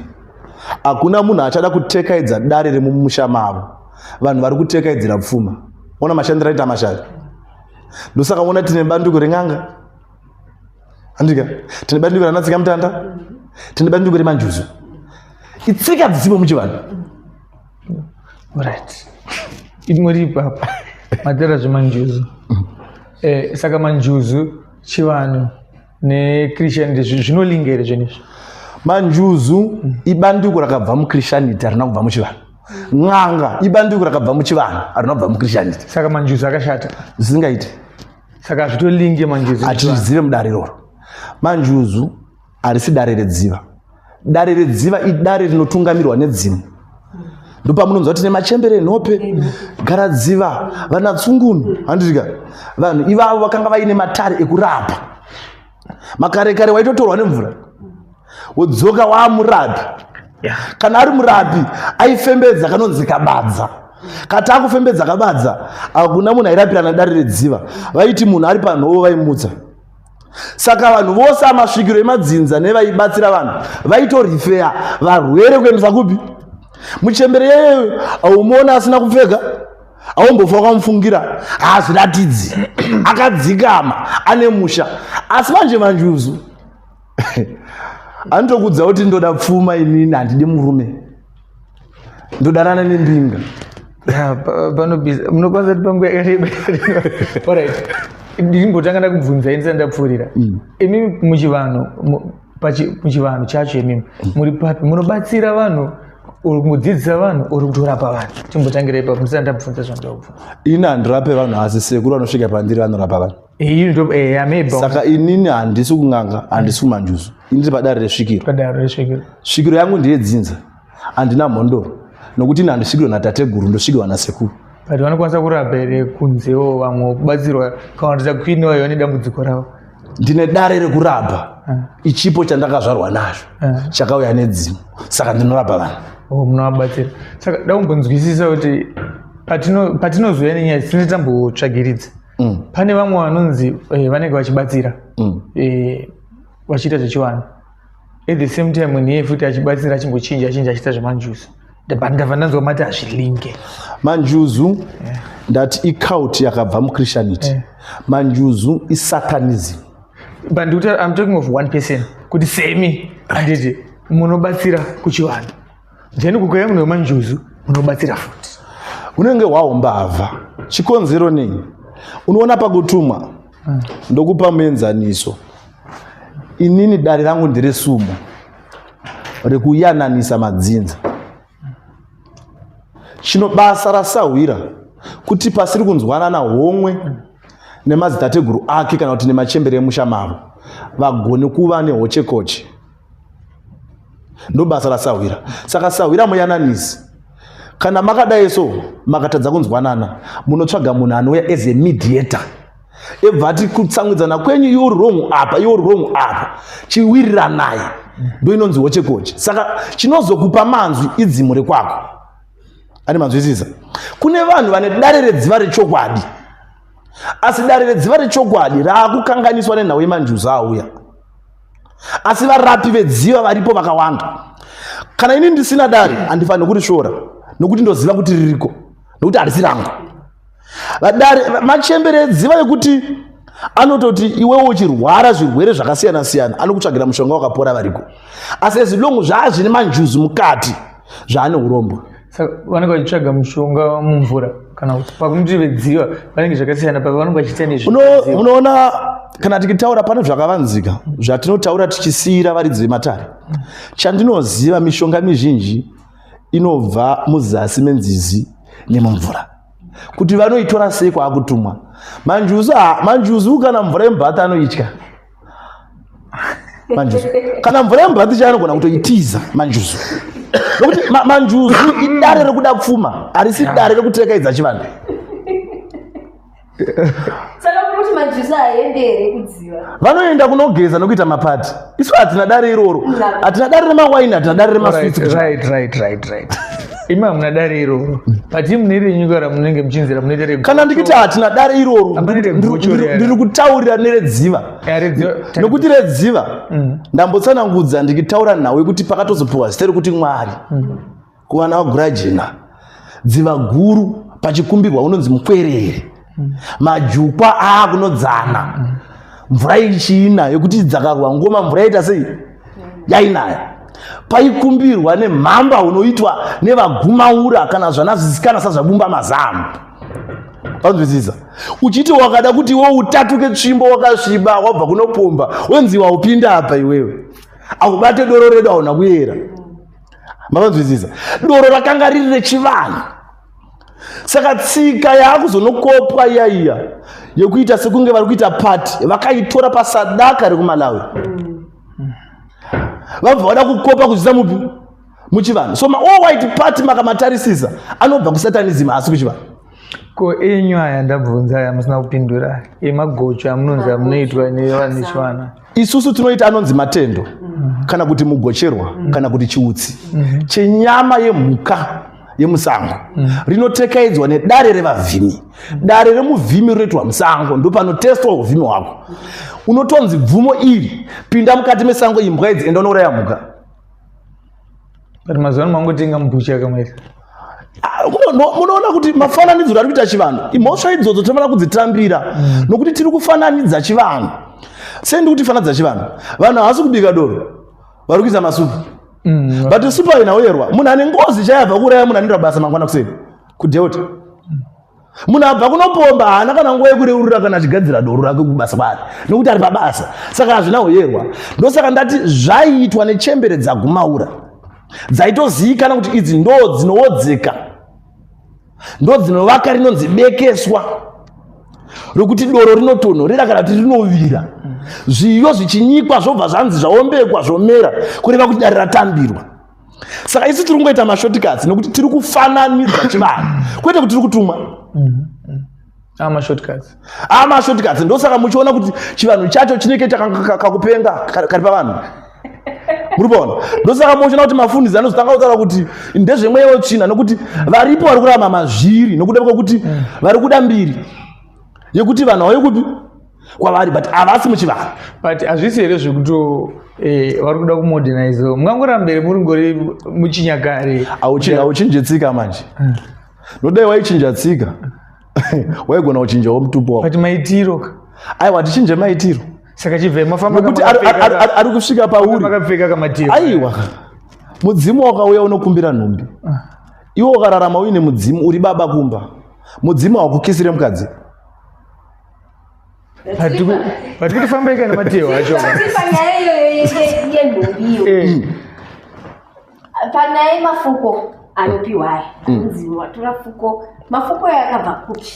Hakuna munhu achada kutekaidza dare remumusha mavo. Vanhu vari kutekaidzira pfuma. Ona mashandiro aita mashavi. Ndosaka ona tine bandiko ren'anga, handika? Tine bandiko ranatsika mutanda, tine bandiko remanjuzu. Itsika dzisimo muchivanhu. Right, muri ipapa matera zvemanjuzu. Saka manjuzu, chivanhu nechristianity zvinolinga here zvinhu izvi? Manjuzu ibandiko rakabva muchristianity, harina kubva muchivanhu. N'anga ibandiko rakabva muchivanhu, harina kubva muchristianity. Saka manjuzu akashata? Zvisingaiti. Saka hazvitolinge manjuzu nechivanhu? Hatizive mudare iroro. Manjuzu harisi dare redziva. Dare redziva idare rinotungamirwa nedzimu. Ndopamunonzwa tine machembere nhope, garadziva, vana tsungunu, handitika. Vanhu ivavo vakanga vaine matare ekurapa. Makare kare waitotorwa nemvura wodzoka waamurapi. Kana ari murapi aifembedza kanonzi kabadza. Kati akufembedza kabadza, hakuna munhu airapirana dare redziva. Vaiti munhu ari panhovo vaimutsa. Saka vanhu vose amasvikiro emadzinza nevaibatsira vanhu vaitorifeya varwere kuendesa kupi? Muchembere yeyeyo aumuona asina kupfeka, aumbofa wakamufungira, haazviratidzi, akadzikama, ane musha. Asi manje manjuzu anotokudza kuti ndoda pfuma inini, handidi murume, ndodanana nembinga. Panobhiza munokwanisa kuti panguva yakareba. Alright, ndichimbotanga ndakubvunza ndisati ndapfuurira. Imimi muchivanhu, muchivanhu chacho imimi muri papi? Munobatsira vanhu uri kungodzidzisa vanhu uri kutorapa vanhu? Chimbotangira ipapo ndisati ndabvunza zvandoda kubvunza. Ini handirape vanhu, asi sekuru vanosvika pandiri vanorapa vanhu. Saka inini handisi kun'anga, handisi kumanjuzu, ini ndiri padare resvikiro. Padare resvikiro. Svikiro yangu ndeyedzinza, handina mhondoro, nokuti ini handisvikirwa natateguru, ndosvikirwa nasekuru. But vanokwanisa kurapa here kunzewo vamwe kubatsirwa kana kuti takwini vayo vane dambudziko ravo? Ndine dare rekurapa, ichipo chandakazvarwa nazvo, chakauya nedzimu, saka ndinorapa vanhu. Oh, munovabatsira. Saka da kumbonzwisisa kuti patinozouya nenyaya tinenge tambotsvagiridza. Pane vamwe vanonzi vanenge vachibatsira, vachiita zvechivanhu, at the same time munhu iye futi achibatsira achimbochinja achinja achiita zvemanjuzu. Ndabva ndanzwa mati hazvilinke. Manjuzu ndati icult yakabva muChristianity. Manjuzu isatanism. But ndikuti I'm talking of one person, kuti semi handiti munobatsira kuchivanhu, then kukauya munhu wemanjuzu munobatsira futi. Unenge hwahumbavha. Chikonzero nei? Unoona pakutumwa, ndokupa muenzaniso. Inini dare rangu nderesumo rekuyananisa madzinza. Chino basa rasahwira kuti pasiri kunzwanana homwe nemadzitateguru ake kana kuti nemachembere emusha mavo vagone kuva nehochekoche, ndo basa rasahwira. Saka sahwira muyananisi. Kana makadai so makatadza kunzwanana, munotsvaga munhu anouya as a mediator, ebva ati kutsamwidzana kwenyu, iwe uri wrong apa, iwe uri wrong apa, chiwiriranai. Ndo inonzi hochekoche. Saka chinozokupa manzwi idzimu rekwako. Ane manzwisisa? Kune vanhu vane dare redziva rechokwadi, asi dare redziva rechokwadi raakukanganiswa nenhau yemanjuzu auya. Asi varapi vedziva varipo vakawanda. Kana ini ndisina dare handifaniri kurisvora, nokuti ndoziva kuti ririko, nokuti harisi rangu. Vadare machembere edziva yekuti anototi iwewe uchirwara zvirwere zvakasiyana siyana anokutsvagira mushonga wakapora variko. Asi as long zvaazvine manjuzu mukati, zvaane urombo. Saka vanenge vachitsvaga mushonga mumvura kana kuti pakuti vedziva vanenge zvakasiyana pa vanenge vachiita nezve. Unoona kana tichitaura pane zvakavanzika zvatinotaura tichisiyira varidzi vematare. Chandinoziva, mishonga mizhinji inobva muzasi menzizi nemumvura. Kuti vanoitora sei kwaakutumwa manjuzu? Manjuzu kana mvura yemubhata anoitya manjuzu. Kana mvura yemubhata icha anogona kutoitiza manjuzu, nokuti manjuzu idare rekuda pfuma, harisi dare rekutekaidza chivanhu. Saka kuti manjuzu haende here kudziva? Vanoenda kunogeza nokuita mapati. Isu hatina dare iroro, hatina dare remawaini, hatina dare remaswitsi. Right. Imi hamuna dare iroro, but imune renyu kana munenge muchinzira munoita re Kana ndikiti hatina dare iroro, Hapana regocho riya. ndiri kutaurira neredziva, Ya, redziva. Nokuti redziva ndambotsanangudza ndikitaura nhau yekuti pakatozopiwa zita rekuti Mwari kuvana vaGurajena. Dziva guru pachikumbirwa unonzi mukwerere, majukwa aakunodzana, mvura ichina yekuti dzakarwa ngoma, mvura yaita sei, yainaya. Paikumbirwa nemhamba unoitwa nevagumaura kana zvana zvisikana sazvabumba mazamu. Vanzwisisa? Uchiti wakada kuti iwe utatuke tsvimbo wakasviba wabva kunopomba, wenzi waupinda apa iwewe akubate doro redu hauna kuyera. Mavanzwisisa? Doro rakanga riri rechivanhu. Saka tsika yaakuzonokopwa iya iya yekuita sekunge vari kuita pati, vakaitora pasadaka rekuMalawi, vabva vada kukopa kuzvisa mupi. Muchivanhu. So maall white party makamatarisisa anobva kusatanism, asi kuchivanhu. Ko enyu aya ndabvunza aya musina kupindura, emagocho amunonzi amunoitwa nevanhu vechivana? Isusu tinoita anonzi matendo kana kuti mugocherwa kana kuti chiutsi chenyama yemhuka yemusango, rinotekaidzwa nedare revavhimi. Dare remuvhimi rinoitwa musango, ndopanotestwa uvhimi hwako. Unotonzi bvumo iri, pinda mukati mesango, imbwa idzi, enda unouraya mhuka. But mazuva ano mangotenga mubucha kamaisa. Ah, munoona kuti mafananidziro ari kuita chivanhu, imhosva idzodzo tinofanira kudzitambira nokuti tiri kufananidza chivanhu. Sei ndiri kuti fananidza chivanhu? Vanhu havasi kubika doro, vari kuisa masupu, but supu haina uyerwa. Munhu ane ngozi chayabva kuuraya munhu anoenda basa mangwana kuseni kudelta. Munhu abva kunopomba haana kana nguva yekureurura kana achigadzira doro rake kubasa kwaari, nokuti ari pabasa. Saka hazvina uyerwa. Ndosaka ndati zvaiitwa nechembere dzagumaura dzaitozivikana kuti idzi ndo dzinowodzeka, ndo dzinovaka rinonzi bekeswa rokuti doro rinotonhorera kana kuti rinovira, zviyo zvichinyikwa zvobva zvanzi zvaombekwa zvomera, kureva kuti dare ratambirwa. Saka isu tiri kungoita mashortcuts nekuti tiri kufananidza chivanhu, kwete kuti tiri kutumwa. Amashortcuts. Amashortcuts. Ndosaka muchiona kuti chivanhu chacho chinenge kakupenga kari pavanhu, muri paona. Ndosaka muchiona kuti mafundisi anozotanga kutaura kuti ndezvemweya wetsvina, nokuti varipo vari kurarama mazviri nokuda kwekuti vari kuda mbiri yekuti vanhu vauye kupi kwavari, but havasi muchivanhu. But hazvisi here zvekuto vari kuda kumodernize? Mungangorambere muri ngori muchinyakare. Hauchinje tsika manje. Nodai waichinja tsika, waigona kuchinjawo mutupo wako. But maitiro. Aiwa, tichinje maitiro. Saka chibve mafamba. Nokuti ari kusvika pauri. Makapfeka kamatiro. Aiwa, mudzimu wakauya unokumbira nhumbi. Iwe ukararama uine mudzimu, uri baba kumba, mudzimu haukukisire mukadzi. But kuti fambai nemateho acho. Panyaya iyoyo yenhumbiyo, panyaya yemafuko anopiwa aya, anonzi watora fuko, mafuko aya akabva kupi?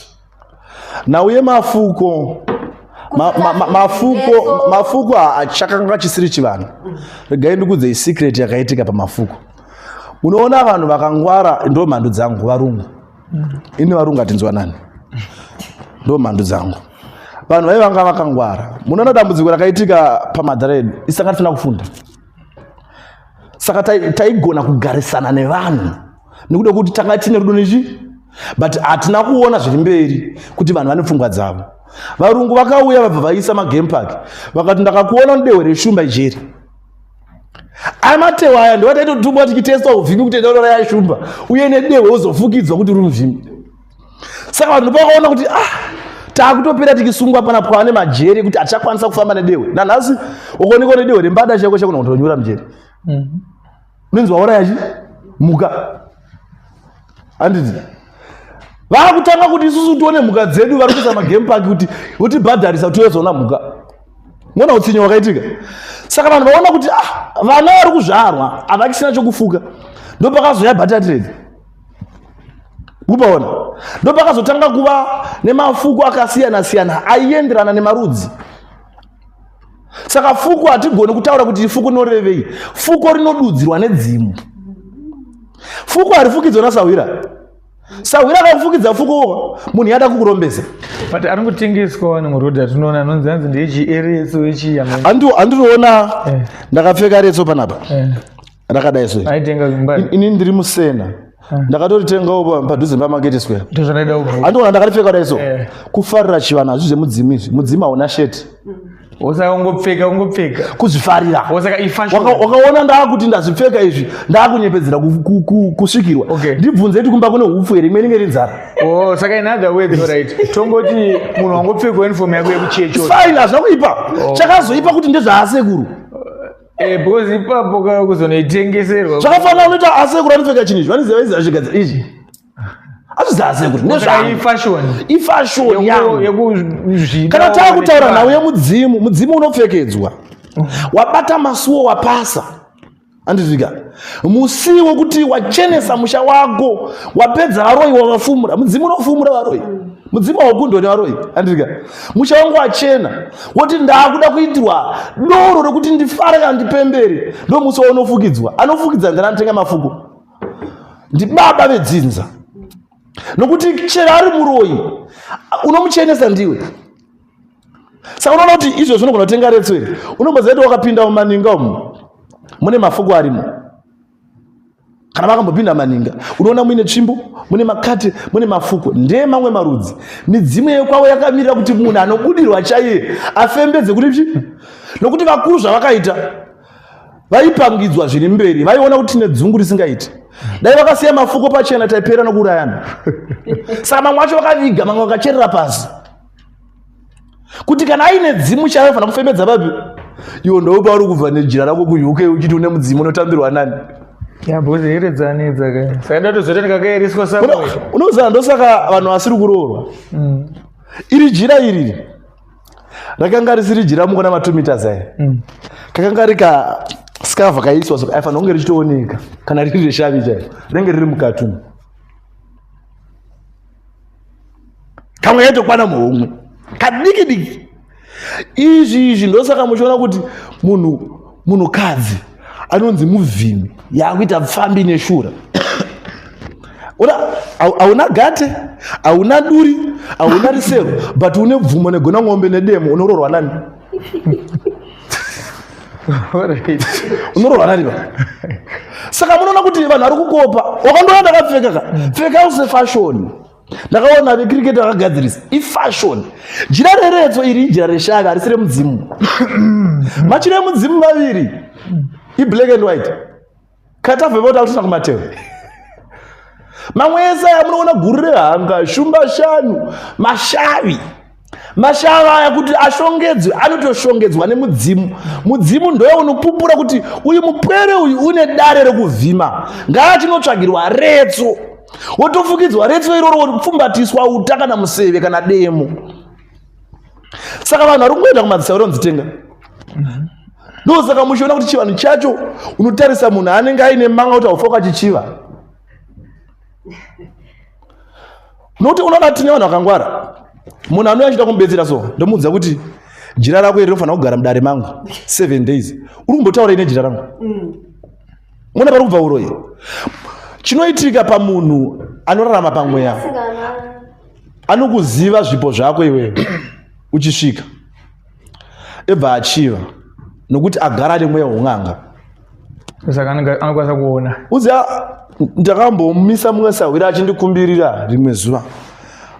Nhau yemafuko, mafuko chakanga chisiri chivanhu. Regai ndikudzei secret yakaitika pamafuko. Munoona vanhu vakangwara, ndo mhandu dzangu varungu. Ini varungu hatinzwanani, ndo mhandu dzangu. Vanhu vai vanga vakangwara. Munoona dambudziko rakaitika pamadhara edu, isi tanga tisina kufunda, saka taigona kugarisana nevanhu nekuda kuti tanga tine rudo nechi, but hatina kuona zviri mberi kuti vanhu vane pfungwa dzavo. Varungu vakauya, vabva vaisa magame park, vakati ndakakuona mudehwe reshumba ijeri. Aya matewa aya ndiwo taitotumwa tichitestwa uvhimi kuti enda unoraya shumba uye nedehwe, wozofukidzwa kuti uri muvhimi. Saka vanhu pakaona kuti ah, taakutopera tikisungwa panapa, kwava nemajeri ekuti hatichakwanisa kufamba nedehwe. Nanhasi ukaonekwa nedehwe rembada chako chakona kutonyura mujeri, unonzi wauraya chi mhuka, handiti? Vaakutanga kuti isusu tione mhuka dzedu, vari kuisa magame park kuti votibhadharisa kuti tiwezoona mhuka. Mona utsinye wakaitika. Saka vanhu vaona kuti ah, vana vari kuzvarwa havachisina chokufuka. Ndopakazoya barter trade kupaona, ndopakazotanga kuva nemafuko akasiyana siyana aienderana nemarudzi. Saka fuko hatigoni kutaura kuti fuko rinorevei. Fuko rinodudzirwa nedzimu. Fuko harifukidzwa nasahwira. Sahwira akakufukidza fuko, munhu yada kukurombesa. But ari kutengeswa nemurodhi atinoona anonzi hanzi ndeyechieretso yechi. Andinoona ndakapfeka retso panapa rakadai so. Aitenga Zimbabwe. Ini ndiri musena, ndakatoritengawo padhuze pamarket square. Ndozvandaida kubvunza. Andiona ndakaripfeka kudai so. Kufarira chivanhu, hazvi zvemudzimu izvi. Mudzimu hauna sheti. Osaka ungopfeka ungopfeka. Kuzvifarira. Osaka ifashion. Wakaona ndaakuti ndazvipfeka izvi, ndaakunyepedzera kusvikirwa. Ndibvunze kuti kumba kune hupfu here, imwe inenge iri nzara. Oh, saka in other words, alright, tongoti munhu wangopfeka uniform yako yekuchechi. Fine, hazvina kuipa. Chakazoipa kuti ndezvaasekuru. Because ipapo ka kuzonoitengeserwa. Zvakafanana unoita asekuru anopfeka chinhu izvi, vanoziva izvi, zvigadzira izvi azvizaasekuru. Saka ifashion. Ifashion yangu. Yekuzvida. Kana taakutaura nhau yemudzimu, mudzimu unopfekedzwa wabata masuwo, wapasa, andizvika musi wekuti wachenesa musha wako, wapedza varoyi, wavafumura. Mudzimu unofumura varoyi. Mudzimu haukundwe nevaroyi, andika. Musha wangu wachena, woti ndakuda kuitirwa doro rekuti ndifare kana ndipembere, ndomusi waunofukidzwa. Anofukidza ndani anotenga mafuko? Ndibaba vedzinza. Nokuti chero ari muroyi, unomuchenesa ndiwe. Saka unoona kuti izvo zvinogona kutenga retso here? Unomboziva kuti wakapinda mumaninga umu mune mafuko arimo. Kana vakambopinda maninga, unoona muine tsvimbo, mune makate, mune mafuko. Ndeye mamwe marudzi. Midzimu yekwavo yakamirira kuti munhu anobudirwa chaiye afembedze kuti chi? Nokuti vakuru zvavakaita vaipangidzwa zviri mberi, vaiona kuti tine dzungu risingaiti. Dai vakasiya mafuko pachena taipera nokuurayana. Saka mamwe acho vakaviga, mamwe vakacherera pasi. Kuti kana aine dzimu chaiyo anofanira kufembedza papi? Iwo ndo pauri kubva nejira rako kuUK uchiti une mudzimu unotambirwa nani? Ya because here dzanetsa ka. Saka ndatozoita ndikakaeriswa somewhere. Unoziva ndosaka vanhu vasiri kuroorwa. Iri jira iri rakanga risiri jira mukona ma 2 meters aya. Kakanga rika scarf kaiswa so aifanira kunge richitooneka kana riri reshavi chairo. Rinenge riri mukati umu. Kamwe kaitokwana muhomwe kadiki diki. Izvi izvi ndosaka muchiona kuti munhukadzi anonzi muvhimi yakuita pfambi neshura. Hauna gate, hauna duri, hauna risero, but une bvumo negona ng'ombe nedemo, unoroorwa nani? Unoroorwa nani ba? Saka munoona kuti vanhu vari kukopa. Wakandoona ndakapfeka ka? Pfeka use fashion. Ndakaona vecricket vakagadzirisa. Ifashion. Jira reretso iri ijira reshavi, harisi remudzimu. Machira emudzimu maviri. Iblack and white. Katabva vota kutina kumateo. Mamwe ese aya munoona guru rehanga, shumba shanu, mashavi. Mashavi aya kuti ashongedzwe, anotoshongedzwa nemudzimu. Mudzimu ndoye unopupura kuti uyu mupwere uyu une dare rekuvhima. Ngaachinotsvagirwa retso. Wotofukidzwa retso iroro, wopfumbatiswa uta kana museve kana demo. Saka vanhu vari kungoenda kumadzisawiro nzitenga. Ndosaka muchiona kuti chivanhu chacho unotarisa munhu anenge aine manga kuti haufa ukachichiva. Nokuti unoona tine vanhu vakangwara. Munhu anouya achida kumubetsera so, ndomuudza kuti jira rako iri rinofanira kugara mudare mangu 7 days. Uri kumbotaura ine jira rangu? Mona pari kubva uroyi. Chinoitika pamunhu anorarama pamweya anokuziva zvipo zvako iwewe uchisvika ebva achiva nokuti agara ane mweya weun'anga. Saka anokwanisa kuona. Uziya ndakambomisa mumwe sahwira achindikumbirira rimwe zuva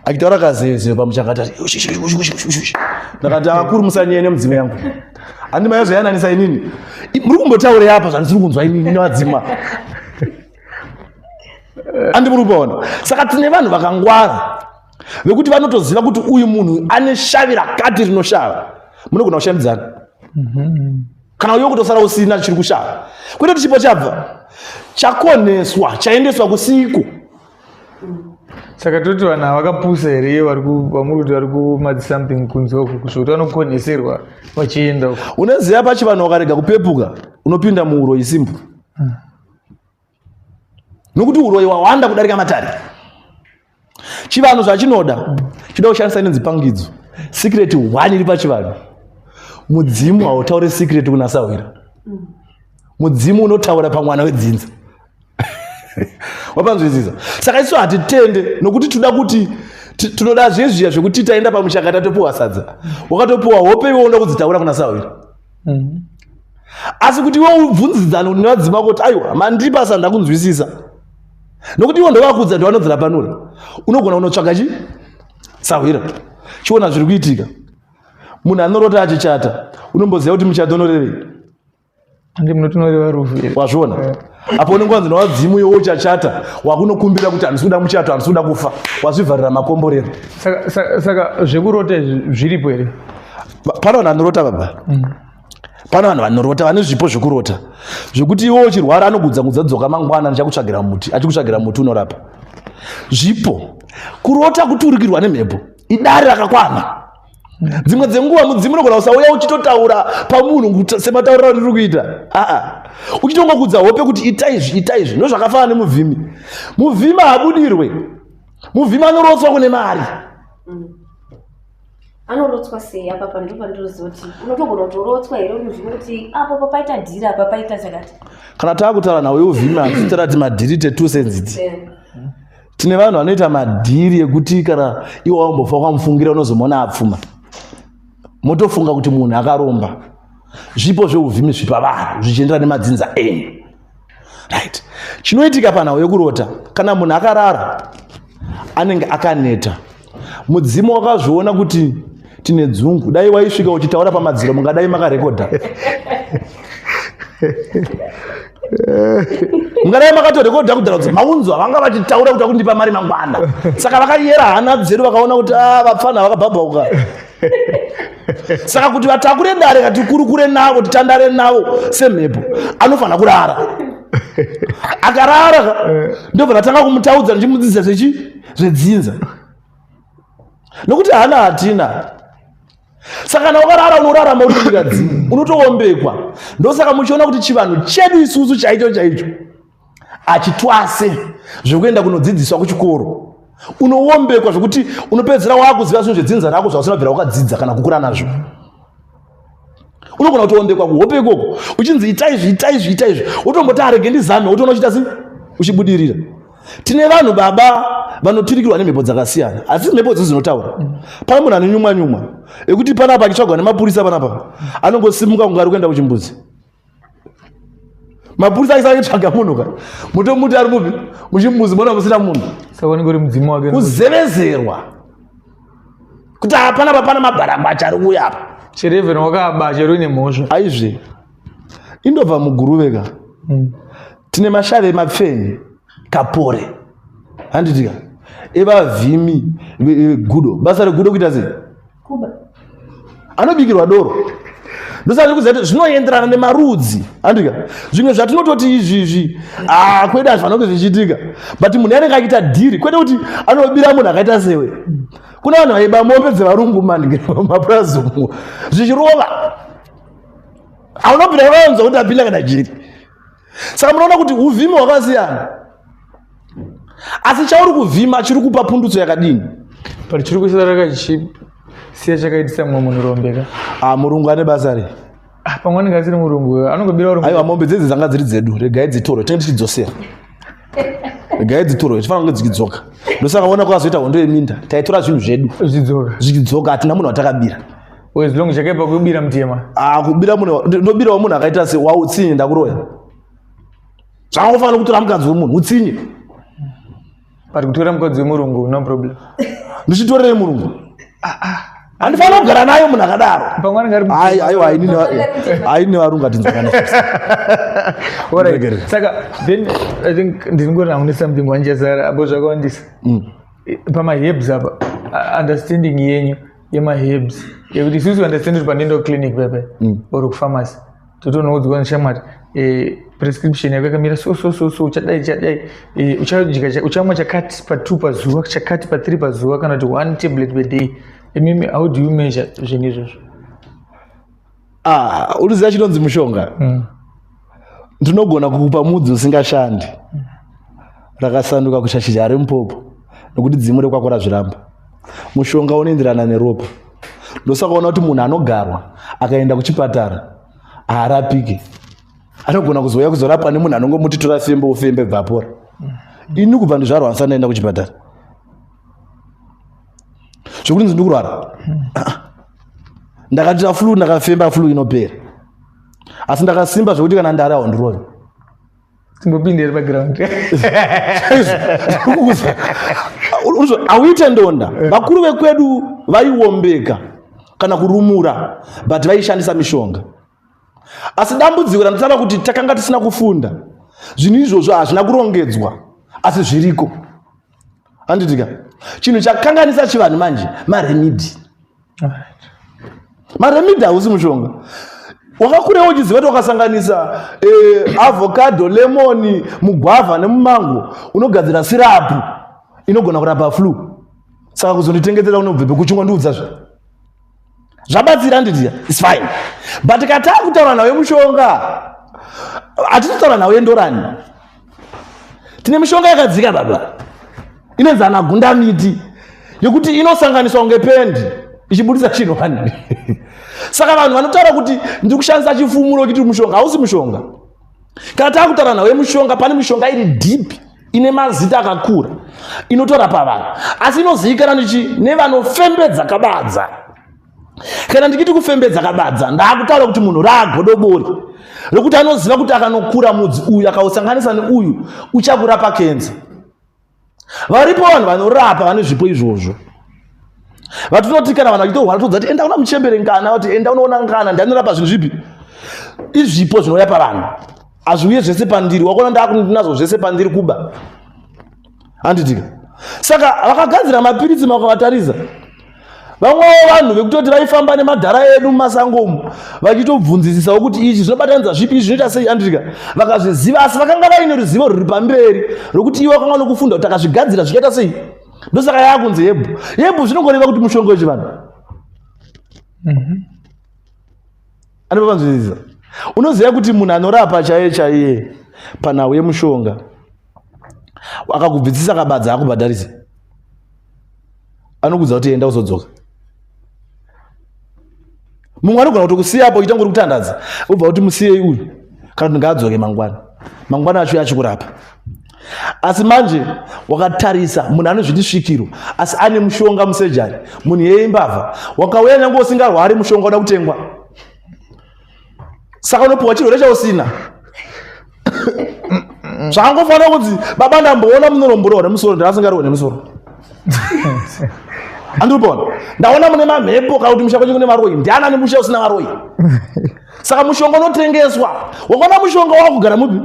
achitaura kazevezeve pamuchakata. Ndakati akuru musanyeye nemudzimu yangu. Handi mayozoyananisa inini. Muri kumbotaurei apa zvandisiri kunzwa inini nevadzima. Handi muri kupaona. Saka tine vanhu vakangwara vekuti vanotoziva kuti uyu munhu ane shavi rakati rinoshava. Munogona kushandidzana. Kana uyo kutosara usina chiri kushava. Kwete kuti chipo chabva chakoneswa, chaendeswa kusiku. Saka toti vanhu ava vakapusa here iyo vamuri kuti vari kumadzi something kunze uku kusvika kuti vanokoneserwa vachienda uku? Unoziva pachivanhu wakarega kupepuka unopinda muuroyi simple. Nokuti uroyi hwawanda kudarika matare. Chivanhu zvachinoda chinoda kushandisa inonzi pangidzo. Secret 1 iri pachivanhu. Mudzimu hautaure secret kuna sahwira. Mudzimu unotaura pamwana wedzinza. Wapanzwisisa? Saka isu hatitende nokuti toda kuti tinoda zvezviya zvekuti taenda pamuchakata topiwa sadza. Wakatopiwa hope iwe unoda kudzitaura kuna sahwira. Asi kuti iwe ubvunzidzane nevadzima kuti aiwa mandipa sa ndakunzwisisa. Nokuti iwe ndovakudza ndovanodzira panura. Unogona kunotsvaga chi sahwira. Chiona zviri kuitika. Munhu anorota achichata, unomboziva kuti muchato unorevei? Ndi munoti unoreva rufu here? Wazviona? Apo unenge wanzi newadzimu iwe uchachata, wakunokumbira kuti handisi kuda muchato, handisi kuda kufa. Wazvivharira makomborero. Saka zvekurota izvi zviripo here? Pane vanhu vanorota baba. Pane vanhu vanorota, vane zvipo zvekurota. Zvekuti iwe uchirwara anogudza kudza dzoka mangwana ndichakutsvagira muti, achikutsvagira muti unorapa. Zvipo. Kurota kuturikirwa nemhepo. Idare rakakwana. Dzimwe dzenguva mudzimu unogona kusauya uchitotaura pamunhu sematauriro andiri kuita. Aa. Uchitongokudza hope kuti ita izvi, ita izvi. Ndozvakafanana nemuvhimi. Muvhimi haabudirwe. Muvhimi anorotswa kune mari. Anorotswa sei apa? Pando pandinozoti unotogona kutorotswa here unozvino kuti apo papaita dhiri, apa paita chakati? Kana taakutaura nhau yeuvhimi, hatisi tarati madhiri te2 cents idzi. Tine vanhu vanoita madhiri ekuti kana iwe wambofa wakamufungira, unozomuona apfuma, motofunga kuti munhu akaromba. Zvipo zveuvhimi zvipa vanhu zvichienderana nemadzinza enyu, right? Chinoitika panhau yekurota, kana munhu akarara anenge akaneta, mudzimu wakazviona kuti tine dzungu. Dai waisvika uchitaura pamadziro, mungadai makarekodha, mungadai makatorekodha kudhara kuti maunzo avanga vachitaura kuti akundipa mari mangwana. Saka vakayera hana dzedu, vakaona kuti a vapfana vakabhabhauka. Saka kuti vatakure dare, katikurukure navo, titandare navo semhepo, anofanira kurara. Akarara ka, ndobva ndatanga kumutaudza ndichimudzidzisa zvechi zvedzinza, nokuti hana hatina. Saka kana wakarara, unorarama uri munyikadzimu, unotoombekwa. Ndosaka muchiona kuti chivanhu chedu isusu chaicho chaicho achitwase zvekuenda kunodzidziswa kuchikoro. Unoombekwa zvekuti unopedzera waakuziva zvinhu zvedzinza rako zvausina kubvira wakadzidza kana kukura nazvo. Unogona kutoombekwa kuhope ikoko, uchinzi itai izvi, itai izvi, itai izvi, wotomboti arege ndizame, wotoona uchiita sei, uchibudirira. Tine vanhu baba vanoturikirwa nemhepo dzakasiyana, asi mhepo idzi dzinotaura. Pane munhu anonyumwa nyumwa ekuti panapa achitsvagwa nemapurisa, panapa anongosimuka kunge ari kuenda kuchimbuzi. Mapurisa aisa achitsvaga munhu ka, mutomuti ari mupi, muchimbuzi mona musina munhu. Saka unenge uri mudzimu wake. Kuzevezerwa kuti hapana papana mabharangwacha ari kuuya apa. Chero even wakaba, chero uine mhosva. Aizve, indobva muguruve ka. Tine mashave emapfeni kapore, handitika, evavhimi gudo. Basa regudo kuita sei? Kuba. Anobikirwa doro. Ndosaka ndikuziva kuti zvinoenderana nemarudzi, handika? Zvimwe zvatinototi izvizvi, ah, kwete, hazvifanira kunge zvichiitika, but munhu anenge achiita dhiri, kwete kuti anobira munhu akaita sewe. Kuna vanhu vaiba mombe dzevarungu mani mapurazi umu zvichirova, haunobvira vaonzwa kuti apinda kana jeri. Saka munoona kuti uvhimi hwakasiyana, asi chauri kuvhima chiri kupa pundutso yakadini? But chiri kusara kachisiya chakaitisa mumwe munhu rombeka. Ah, murungu ane basa rei? Ah, pamwe anenge asiri murungu, anongobira varungu. Aiwa, mombe dzedzi dzanga dziri dzedu, regai dzitorwe, tinenge tichidzosera. Regai dzitorwe, tifanira kunge dzichidzoka. Ndosaka ona kwazoita hondo yeminda, taitora zvinhu zvedu zvidzoka. Zvichidzoka. Hatina munhu watakabira. As long chakaipa kubira mutema. Ah, kubira munhu, ndobirawo munhu akaita se wautsinye, ndakuroya. Zvakangofanira kutora mukadzi wemunhu utsinye. But kutora mukadzi wemurungu, no problem. Ndichitorerei murungu? Handifanira kugara nayo munhu akadaro. Pamwe anenge ari Ai, aiwa, aini nevarungu hatinzwanani. Alright. Regerera. Saka then I think ndinongori hangu nesomething wanchasara apo zvakawandisa. Pamaherbs apa, understanding yenyu yemaherbs, yekuti isusu understand kuti pandienda kuclinic pepe or kupharmacy, totonoudzwa neshamwari, prescription yako yakamira so so so so, uchadai chadai, uchadya, uchamwa chakati pa2 pazuva, chakati pa3 pazuva, kana kuti one tablet per day. Imimi, how do you measure zvinhu izvozvo? Ah, unoziva chinonzi mushonga? Ndinogona kukupa mudzi usingashandi, rakasanduka kushashizha remupopo, nokuti dzimu rekwako razviramba. Mushonga unoenderana neropa. Ndosaka ona kuti munhu anogarwa akaenda kuchipatara haarapike, anogona kuzouya kuzorapwa nemunhu anongomuti tora fembe, ufembe, bvapora. Ini kubva ndizvarwa ndisati ndaenda kuchipatara zvekuti nzi ndikurwara. Ndakatira flu, ndakafemba, flu inopera. Asi ndakasimba zvekuti kana ndari haundirovi. Timbopinde here paground? Auite ndonda. Vakuru vekwedu vaiombeka kana kurumura, but vaishandisa mishonga. Asi dambudziko randitaura kuti takanga tisina kufunda zvinhu izvozvo, hazvina kurongedzwa, asi zviriko, handitika? Chinhu chakanganisa chivanhu manje maremedy. Maremedy hausi mushonga. Wakakurewo uchiziva kuti wakasanganisa avocado, lemon, mugwavha nemumango, unogadzira sirapu inogona kurapa flu. Saka kuzonditengetera unobvepe kuchingondiudzazve zvabatsira, handitiya? It's fine, but kataa kutaura nhau yemushonga, hatisi kutaura nhau yendorani. Tine mishonga yakadzika baba, inonzi ana gundamiti. Yekuti inosanganiswa kunge pendi ichibudisa chinhu wani. Saka vanhu vanotaura kuti ndiri kushandisa chifumuro chiti mushonga, hausi mushonga. Kana takutaura nhau yemushonga, pane mishonga iri deep ine mazita akakura inotorapa vanhu, asi inozivikanwa nechi nevanofembedza kabadza. Kana ndichiti kufembedza kabadza, ndakutaura kuti munhu raagodobori rekuti anoziva kuti akanokura mudzi uyu akausanganisa neuyu uchakurapa kenza. Varipo vanhu vanorapa vane zvipo izvozvo. Vatinoti kana vanhu vachitorwara todza kuti enda una muchembere ngana, vati enda unoona ngana ndianorapa zvinhu zvipi. Izvipo zvinouya pavanhu, hazviuye zvese pandiri. Wakuona ndakunazvo zvese pandiri kuba, handitika? Saka vakagadzira mapiritsi makavatarisa. Vamwewo vanhu vekutoti vaifamba nemadhara edu mumasango umu vachitobvunzisisawo kuti izvi zvinobatanidza zvipi, izvi zvinoita sei, anditika? Vakazviziva, asi vakanga vaine ruzivo rwuri pamberi rwekuti ivo vakanga nokufunda kuti takazvigadzira zvichaita sei. Ndosaka yaakunzi hebhu. Hebhu zvinongoreva kuti mushonga wechivanhu. Anopanzwisisa. Unoziva kuti munhu anorapa chaiye chaiye panhau yemushonga akakubvisisa kabadza akubhadharisa, anokudza kuti enda uzodzoka. Mumwe anogona kutokusiya apo uchitanga uri kutandadza, ubva kuti musiyei uyu, kana kuti ngaadzoke mangwana. Mangwana acho achikurapa. Asi manje wakatarisa munhu anozviti svikiro asi ane mushonga musejari, munhu yeye imbavha. Wakauya nyange usingarwari, mushonga uda kutengwa, saka unopiwa chirwere chausina. Zvaangofanira kunzi baba ndamboona munoromborwa nemusoro, ndaasingarwe nemusoro. Andiri kuona ndaona mune mamhepo, kana kuti musha kwenyu kune varoyi. Ndiani ane musha usina varoyi? Saka mushonga unotengeswa. Wakaona mushonga wakugara mupi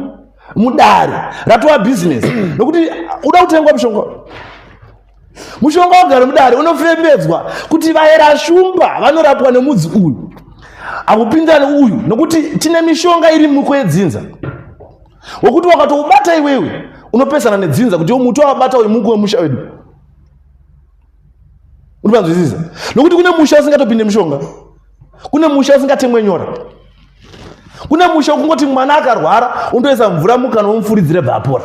mudare, ratova bhizinesi nokuti uda kutengwa mushonga. Mushonga wagara mudare unofembedzwa kuti vaera shumba vanorapwa nemudzi uyu, akupindana uyu, nokuti tine mishonga iri muko yedzinza wekuti wakatoubata iwewe unopesana nedzinza kuti iwe muti wawabata uyu muko wemusha wedu. Unopanzwisisa? Nokuti kune musha usingatopinde mushonga, kune musha usingatemwe nyora, kune musha wekungoti mwana akarwara undoisa mvura mukanwa womufuridzire bva apora.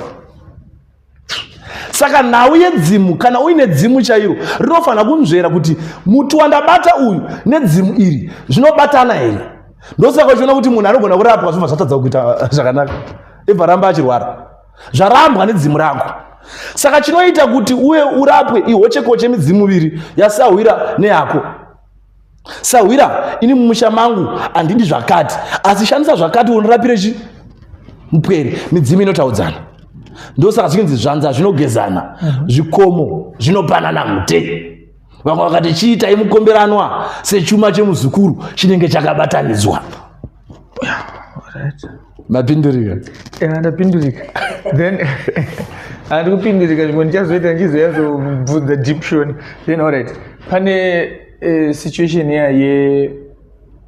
Saka nhau yedzimu, kana uine dzimu chairo rinofanira kunzvera kuti muti wandabata uyu nedzimu iri zvinobatana here. Ndosaka uchiona kuti munhu anogona kurapwa zvobva zvatadza kuita zvakanaka, ibva ramba achirwara, zvarambwa nedzimu rako. Saka chinoita kuti uye urapwe ihochekoche midzimu miviri yasahwira neyako. Sahwira, ini mumusha mangu handidi zvakati, asi shandisa zvakati unorapire chi mupwere. Midzimu inotaudzana. Ndosaka zvichinzi zvanza zvinogezana, zvikomo zvinopanana mute. Vamwe vakati chiitai mukomberanwa sechuma chemuzukuru chinenge chakabatanidzwa. Mapindurika? Ndapindurika. Then handikupindurika zvimwe ndichazoita ndichizoyazobvunza deep shona. Then alright, pane situation iya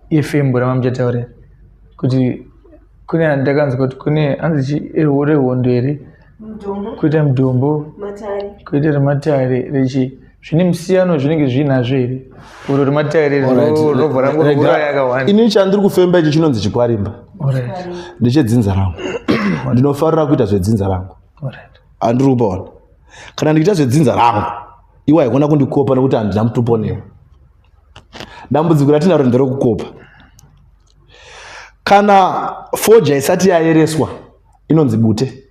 yefembo ramamuchataurira kuti kune, ndakanzwa kuti kune hanzi chi rehondo here, kuita mudhombo, kuita rematare rechi, zvine musiyano zvinenge zviinazvo here? Uro rematare robva rangorura yakawanda. Ini chandiri kufemba ichi chinonzi chikwarimba, ndechedzinza rangu. Ndinofarira kuita zvedzinza rangu. Handiri kupaona kana ndichiita zvedzinza rangu iwe haikona kundikopa nekuti handina mutupo newe. Dambudziko ratinaro nderekukopa. Kana foja isati yaereswa inonzi bute.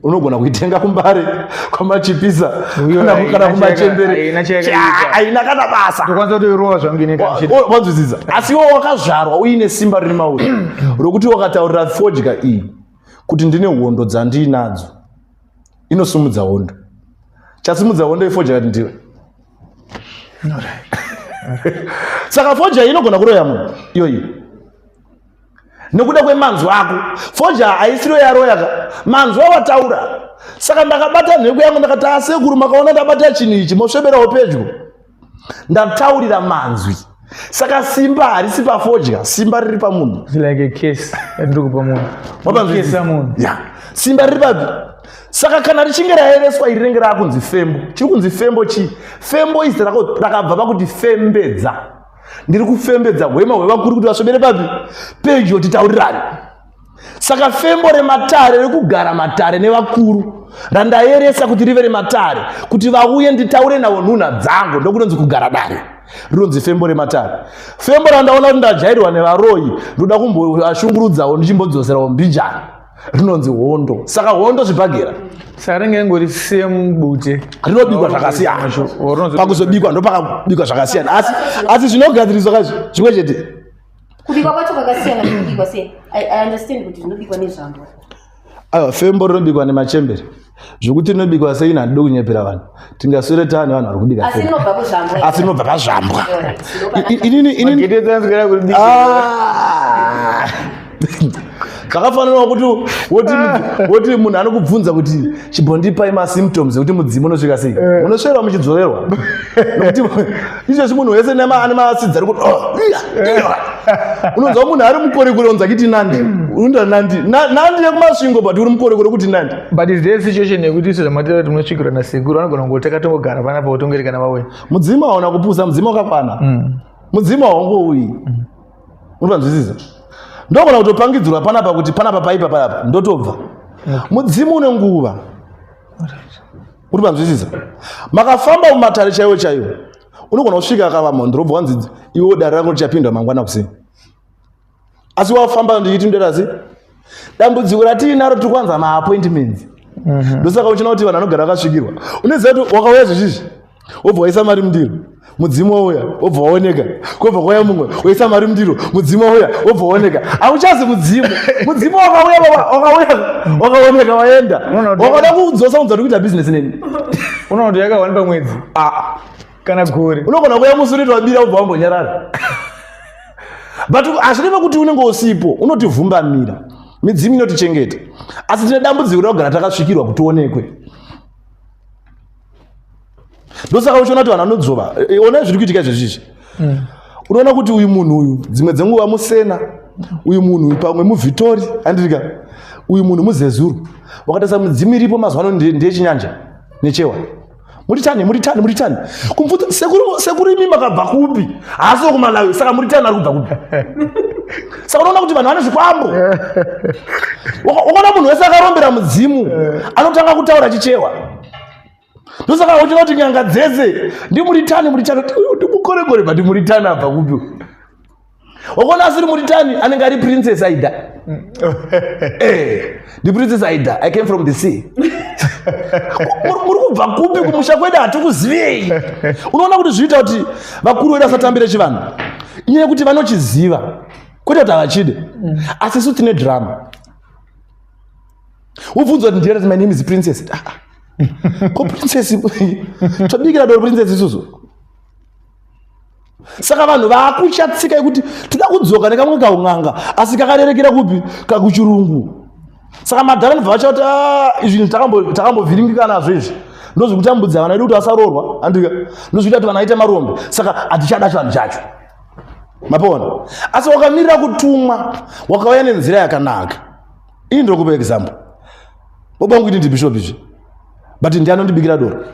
Unogona kuitenga kumbare kwamachipisa kana kumachembere, haina kana basa, wanzwisisa? Asi iwe wakazvarwa uine simba riri mauri rokuti wakataurira fodya iyi kuti ndine hondo dzandiinadzo, inosimudza hondo. Chasimudza hondo ifodya kati ndiwe. Saka fodya inogona kuroya munhu iyoyi nekuda kwemanzwi ako. Fodya haisiro yaroya ka, manzwi awataura. Saka ndakabata nhengo yangu ndakati, asekuru, makaona ndabata chinhu ichi, mosveberawo pedyo, ndataurira manzwi. Saka simba harisi pafodya, simba riri pamunhu. Like a case yandiri kupa munhu. Wapanzwisisa munhu ya simba riri papi. Saka kana richinge raereswa iri rinenge raakunzi fembo. Chiri kunzi fembo chii? Fembo izita rakabva pakuti fembedza. Ndiri kufembedza hwema hwevakuru kuti vasvebere papi pedyo titaurirane. Saka fembo rematare rekugara matare nevakuru. Randayeresa kuti rive rematare, kuti vauye nditaure navo nhunha dzangu, ndokunonzi kugara dare. Rinonzi fembo rematare. Fembo randaona kuti ndajairwa nevaroyi, ndoda kumboashungurudzawo ndichimbodzoserawo mbijana. Rinonzi hondo. Saka hondo zvibhagera. Saka ringe ringori same bute. Rinobikwa zvakasiyana. Pakuzobikwa ndopakabikwa zvakasiyana. Asi asi zvinogadziriswa kazvo zvimwe chete. Kubikwa kwacho kwakasiyana zvinobikwa sei? I understand kuti zvinobikwa nezvambwa. Aiwa, fembo rinobikwa nemachembere. Zvekuti rinobikwa sei handidi kunyepera vanhu. Tingaswere taane vanhu vari kubika Asi rinobva kuzvambwa. Asi rinobva pazvambwa. Inini inini ah! Zvakafanana kuti woti munhu anokubvunza kuti chibondipai masymptoms ekuti mudzimu unosvika sei. Eh. Munosverwa muchidzorerwa. Nokuti izvezvi munhu wese ane masidzi ari kuti oh, iya, iya. Unonzwa munhu ari mukorekore unonzwa kuti nandi. Unoita nandi. Nandi yekuMasvingo but uri mukorekore kuti nandi. But is there a situation yekuti isu zvamatira kuti munosvikirwa nasekuru vanogona kungoti takatongogara panapa utongeri kana vauya? Mudzimu hauna kupusa, mudzimu wakakwana. Mudzimu haungouyi. Unopanzwisisa? Ndogona kutopangidzirwa panapa kuti panapa paipa panapa ndotobva. Mudzimu une nguva. Uri panzwisisa? Makafamba mumatare chaiwo chaiwo. Unogona kusvika akava mhondoro wobva wanzi iwe dare rako richapindwa mangwana kuseni. Asi wafamba ndichiti nderasi dambudziko ratiinaro tiri kuwanza maappointments. Ndosaka uchiona kuti vanhu vanogara vakasvikirwa. Unoziva kuti wakauya zvezvizvi wobva waisa mari mundiro, mudzimu wauya wobva waoneka, kwobva kwauya mumwe woisa mari mundiro, mudzimu wauya wobva waoneka. Hauchazi mudzimu, mudzimu wakauya wakauya wakaoneka waenda. Wakada kudzosa unza kuita business neni. Unoona kuti yakawani pamwedzi? Ah. Kana gore. Unogona kuuya musi unoitwa bira wobva wambonyarara. But hazvireve kuti unenge usipo, unotivhumbamira. Midzimu inotichengeta. Asi tine dambudziko rekugara takasvikirwa kuti tionekwe. Ndosaka uchiona kuti vanhu vanodzvova. Ona zviri kuitika izvezvi izvi. Unoona kuti uyu munhu uyu dzimwe dzenguva musena, uyu munhu uyu pamwe muvhitori, handirika, uyu munhu muzezuru. Wakatarisa midzimu iripo mazuva ano ndeyechinyanja nechewa. Muritani, muritani, muritani. Kumubvunza sekuru, sekuru imi makabva kupi? Haasi wekuMalawi, saka muritani ari kubva kupi? Saka unoona kuti vanhu vane zvikwambo. Wakaona munhu wese akarombera mudzimu anotanga kutaura chichewa. Ndosaka uchiona kuti nyanga dzese ndimuritani, muritani, uyu ndimukorekore, but muritani abva kupi? Wakaona asiri muritani anenge ari Princess Aida. Ndi Princess Aida, I came from the sea. Muri kubva kupi? Kumusha kwedu hatikuzivei. Unoona kuti zviita kuti vakuru vedu vasatambire chivanhu. Inyaya yekuti vanochiziva, kwete kuti havachide. Asi isu tine drama. Ubvunzwa kuti ndiyani, my name is Princess. Ah, ah. Ko Princess tobikira doro Princess isusu. Saka vanhu vakucha tsika yekuti toda kudzoka nekamwe kaun'anga, asi kakarerekera kupi? Kakuchirungu. Saka madhara anobva vacha kuti izvi takambovhiringika nazvo izvi. Ndozvikutambudza vana vedu kuti vasaroorwa, handika. Ndozvikuita kuti vana vaite marombe. Saka hatichada chivanhu chacho. Mapona. Asi wakamirira kutumwa, wakauya nenzira yakanaka. Ini ndinokupa example. Baba vangu ini ndibishop izvi. But ndiani anondibikira doro?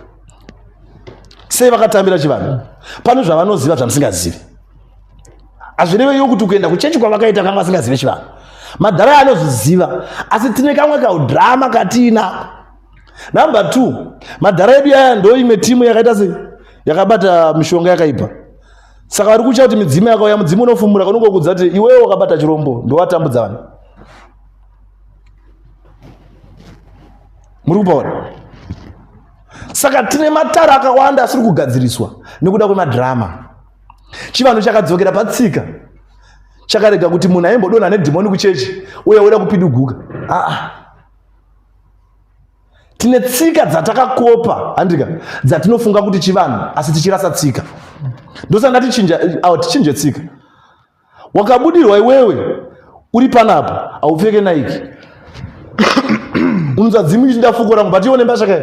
Sei vakatambira chivanhu? Pane zvavanoziva zvamusingazivi. Hazvireve iwo kuti kuenda kuchechi kwavakaita kanga vasingazive chivanhu. Madhara anozviziva, asi tine kamwe kaudrama katiinako. Number 2, madhara edu aya ndo imwe timu yakaita sei? Yakabata mishonga yakaipa. Saka vari kutya kuti midzimu yakauya, mudzimu unofumura unongokudza kuti iwewe wakabata chirombo, ndowatambudza vanhu. Muri kupaona? Saka tine matare akawanda asiri kugadziriswa nekuda kwemadrama. Chivanhu chakadzokera patsika, chakarega kuti munhu aimbodonha nedhimoni kuchechi uye oda kupiduguka. Tine tsika dzatakakopa, handika, dzatinofunga kuti chivanhu, asi tichirasa tsika. Ndosaka ngatichinje, tichinje tsika. Wakabudirwa iwewe uri panapa, haupfeke Nike. Unonzwa dzimu ichida fuko rangu, but ione mbatya kai.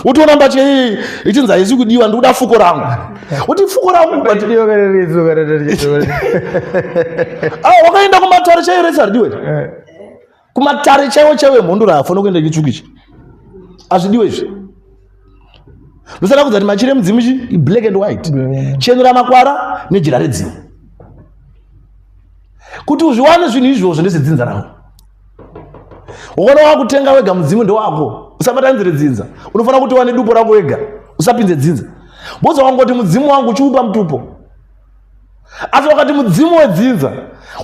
Utoona mbatya iyi ichinzi haisi kudiwa, ndikuda fuko rangu. Uti fuko rangu, but wakaenda kumatare chaiyo rese haridiwe. Kumatare chaiwo chaiwo emhondoro haafana kuenda chitsvuku ichi. Hazvidiwe izvi. Ndosaka kudza kuti machira emudzimu chi black and white. Chenura makwara nejira redzimu. Kuti uzviwane zvinhu izvozvo ndezvedzinza rako. Ukaona wakutenga wega mudzimu ndewako, usabatanidzire dzinza. Unofanira kuti wane dupo rako wega, usapinze dzinza. Boza wangoti mudzimu wangu uchiupa mutupo. Asi wakati mudzimu wedzinza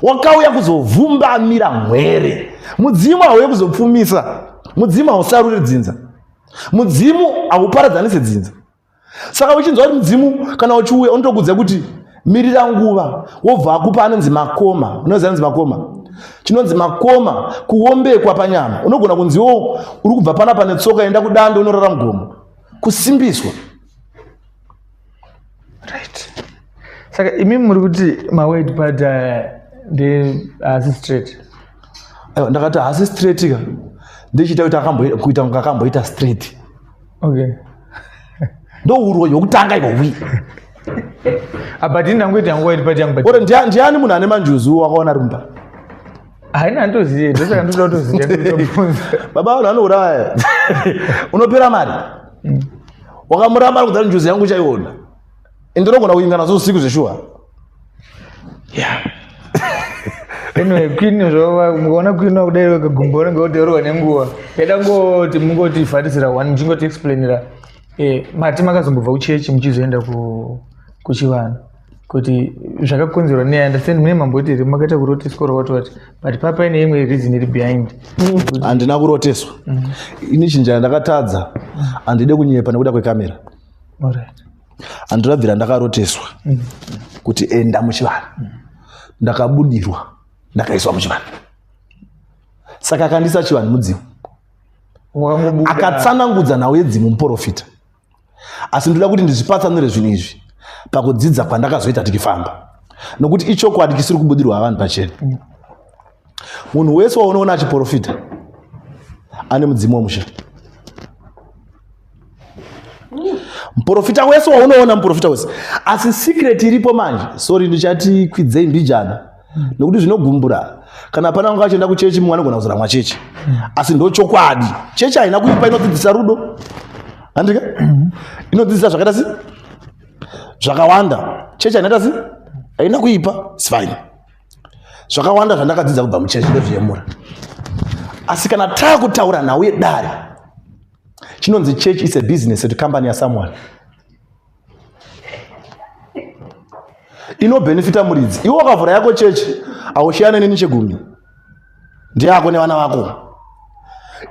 wakauya kuzovhumbamira mhwere. Mudzimu hauye kuzopfumisa. Mudzimu hausaruri dzinza. Mudzimu hauparadzanise dzinza. Saka uchinzwa kuti mudzimu kana uchiuya unotokudza kuti mirira nguva wobva akupa anonzi makoma. Unoziva anonzi makoma? Chinonzi makoma kuombekwa panyama. Unogona kunziwo uri kubva panapa netsoka enda kudando unorara mugomo. Kusimbiswa. Right. Saka imi muri kuti maword but nde haasi straight. Aiwa ndakati haasi straight ka. Ndichiita kuti akamboita kuita kunge akamboita straight. Okay. Ndohurwa yokutanga ihowi. Apa tini ndangoita yangu word part yangu but. Ore ndiani munhu ane manjuzu wakaona ari mumba? Haina andoziye ndosaka ndoda kutoziva ndotobvunza. Baba vanhu vanouraya. Unopera mari. Wakamuramba ari kudzara njuzu yangu uchaiona. Ndinogona kuinga nazo usiku zveshuwa. Yeah. Anyway, queen zvova mukaona queen wakudai wakagumba unenge woteerwa nenguva. Yaida ngoti mungoti vharisira one muchingoti explainira. Eh, mati makazombobva kuchechi muchizoenda ku kuchivanhu kuti zvakakonzerwa nei understand mune mamboti here makaita kuroteswa or what what but pa paine imwe reason iri behind. Handina kuroteswa. Ini chinjana ndakatadza. Handide kunyepa nekuda kwekamera. Alright. Handinabvira ndakaroteswa kuti enda muchivanhu. Ndakabudirwa ndakaiswa muchivanhu. Saka akandisa chivanhu mudzimu. Wakangobuda. Akatsanangudza nhau yedzimu muprofita. Asi ndoda kuti ndizvipatsanure zvinhu izvi pakudzidza kwandakazoita tichifamba. Nokuti ichokwadi chisiri kubudirwa vanhu pachena. Munhu wese waunoona achiprofita ane mudzimu wemusha. Muprofita wese waunoona muprofita wese. Asi secret iripo manje. Sorry ndichati kwidzei mbijana. Nokuti zvinogumbura. Kana pana wanga achienda kuchechi mumwe anogona kuzoramwa chechi. Asi ndochokwadi. Chechi haina kuipa, inodzidzisa rudo. Handika? Inodzidzisa zvakaita si? Zvakawanda. Chechi haina si? Haina kuipa. It's fine. Zvakawanda zvandakadzidza kubva muchechi ndozviyemura. Asi kana takutaura nhau yedare, chinonzi church is a business to company ya someone. Inobenefita muridzi. Iwe wakavhura yako church, haushiyane neni chegumi. Ndeyako nevana vako.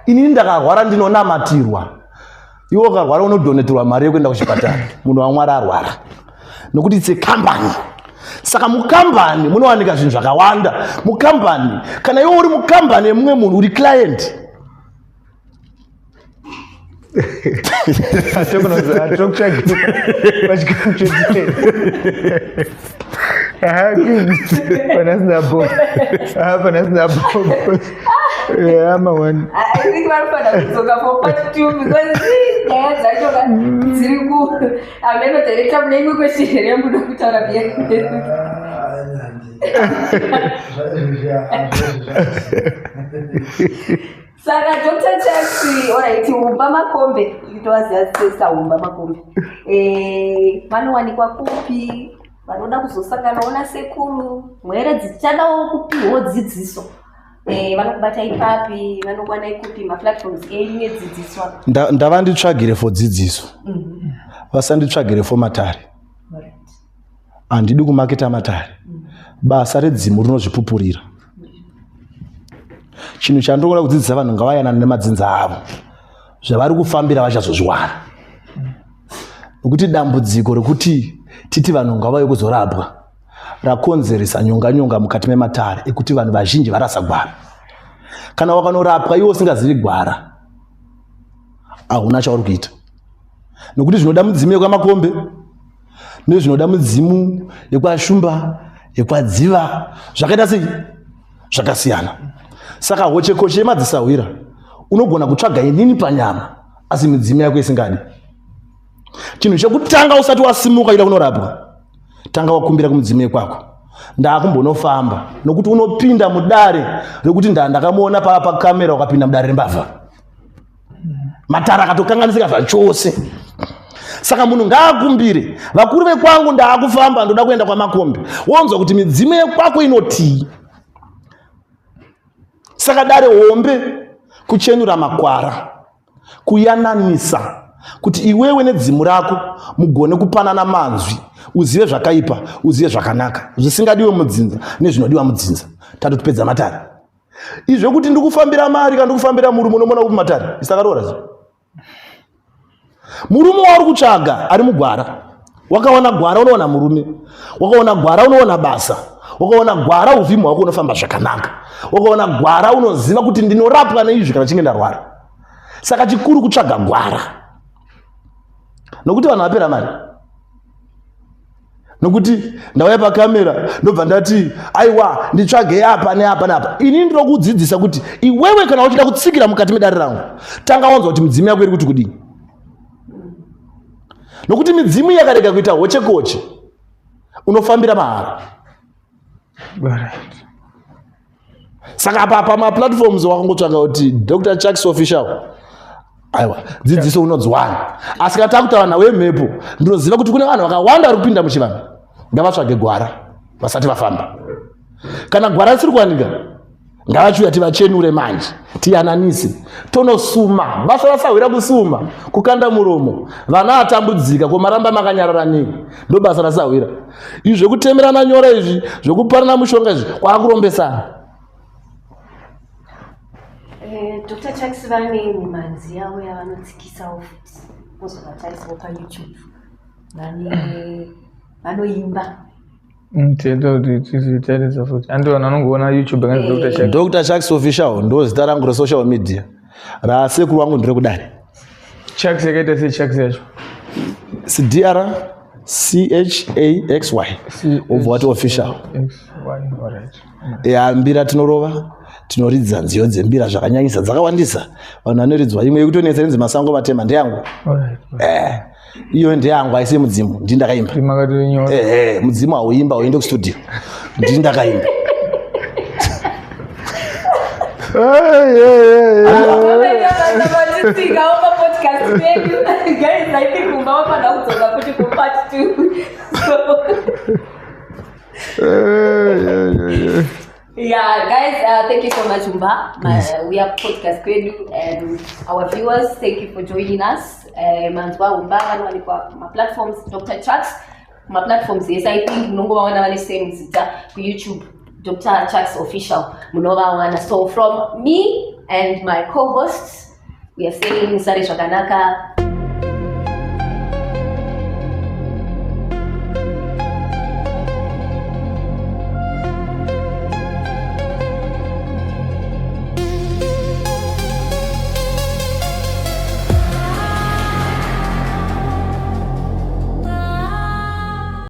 Inini ndakarwara ndinonamatirwa. Iwe ukarwara unodoneterwa mari yekuenda kuchipatara. Munhu waMwari arwara. Nokuti it's a company. Saka mukambani munowanika zvinhu zvakawanda. Mukambani, kana iwe uri mukambani yemumwe munhu uri client. I think vanofanira kudzoka for part 2 because nyaya dzacho dziri ku ameno director mune imwe question here yamunoda kutaura biya. Saka Dr. Chaksi, alright, Humba Makombe, itovaziva sesa Humba Makombe. Vanowanikwa kupi? Vanoda kuzosanganawo nasekuru, mhere dzichadawo kupiwo dzidziso. Vanokubata ipapi, vanokwana ikupi maplatforms enyu edzidziso? Ndavanditsvagire for dzidziso. Vasanditsvagire for matare. Handidi kumaketa matare. Basa redzimu rinozvipupurira. Chinhu chandinoda kudzidzisa vanhu ngavayanane nemadzinza avo. Zvavari kufambira vachazozviwana. Nokuti dambudziko rekuti titi vanhu ngavauye kuzorapwa rakonzeresa nyonga nyonga mukati mematare ekuti vanhu vazhinji varasa gwara. Kana wakanorapwa iwe usingazivi gwara, hauna chauri kuita. Nokuti zvinoda mudzimu yekwaMakombe nezvinoda mudzimu yekwaShumba, yekwaDziva, zvakaita sei? Zvakasiyana. Saka hochekoche yemadzisahwira unogona kutsvaga inini panyama, asi midzimu yako isingadi. Chinhu chekutanga usati wasimuka ida kunorapwa, tanga wakumbira kumudzimu yekwako. Ndakumbonofamba nokuti unopinda mudare rekuti ndakamuona pakamera, ukapinda mudare rembavha. Matara akatokanganisika zvachose. Saka munhu ngaakumbire vakuru vekwangu, ndaakufamba ndoda kuenda kwaMakombe. Wonzwa kuti midzimu yekwako inotii. Saka dare hombe Kuchenura makwara, kuyananisa kuti iwewe nedzimu rako mugone kupanana manzwi, uzive zvakaipa, uzive zvakanaka, zvisingadiwe mudzinza nezvinodiwa mudzinza. Tatotipedza matare. Izvo kuti ndikufambira mari kana ndikufambira murume, unomona kupi matare? Isakaroora zve. Murume wauri kutsvaga ari mugwara. Wakaona gwara unoona murume, wakaona gwara unoona basa, wakaona gwara uvhimu hwako unofamba zvakanaka, wakaona gwara unoziva kuti ndinorapwa neizvi kana chinge ndarwara. Saka chikuru kutsvaga gwara, nokuti vanhu vapera mari. Nokuti ndauya pakamera ndobva ndati aiwa nditsvagei apa neapa neapa. Ini ndinokudzidzisa kuti iwewe kana uchida kutsikira mukati medare rangu, tanga wanzwa kuti midzimu yako iri kuti kudii. Nokuti midzimu yakarega kuita hochekoche, unofambira mahara. Saka apa pamaplatforms wakangotsvaga kuti Dr. Chucks Official, aiwa dzidziso unodziwana. Asi kana takutaura nhau yemhepo, ndinoziva kuti kune vanhu vakawanda vari kupinda muchivanhu, ngavatsvage gwara vasati vafamba. Kana gwara risiri kuwanika, ngavachiuya tivachenure manje, tiyananise, tonosuma. Basa rasahwira kusuma, kukanda muromo. Vana atambudzika, ko maramba makanyarara nei? Ndo basa rasahwira. Izvi zvekutemerana nyora izvi, zvekuparana mushonga izvi, kwakurombesana. Dr. Chucks vane mimhanzi yavo yavanotsikisawo futi, mozovatarisawo paYouTube. Vanoimba. Tinoita kuti tizitarisa futi. Andi vanhu vanongoona YouTube yakanzi Dr. Chucks. Dr. Chucks Official ndo zita rangu resocial media. Rasekuru wangu ndiri kudare. Chucks yakaita sei Chucks yacho? CDR C H A X Y. Obva wati official. X Y, alright. Ya mbira tinorova, tinoridza nziyo dzembira zvakanyanyisa, dzakawandisa. Vanhu vanoridzwa imwe yekutonetsa inonzi Masango Matema ndeyangu. Alright. Iyo ndeyangu, haisi yemudzimu, ndini ndakaimba. Ndimakatonyora. Mudzimu hauimba, hauende kustudio. Ndini ndakaimba. Vatitsikawo papodcast pedu. Guys, I think umba wafanira kudzoka futi kupart 2. So yeah, guys, thank you so much, Umba. We are podcast kwedu, and our viewers, thank you for joining us. Manzwa Umba vanowanikwa kuma-platforms, Dr. Chucks, kuma-platforms yes, I think munongovawana vane same zita kuYouTube, Dr. Chucks Official, munovawana. So from me and my co-hosts, we are saying sare zvakanaka.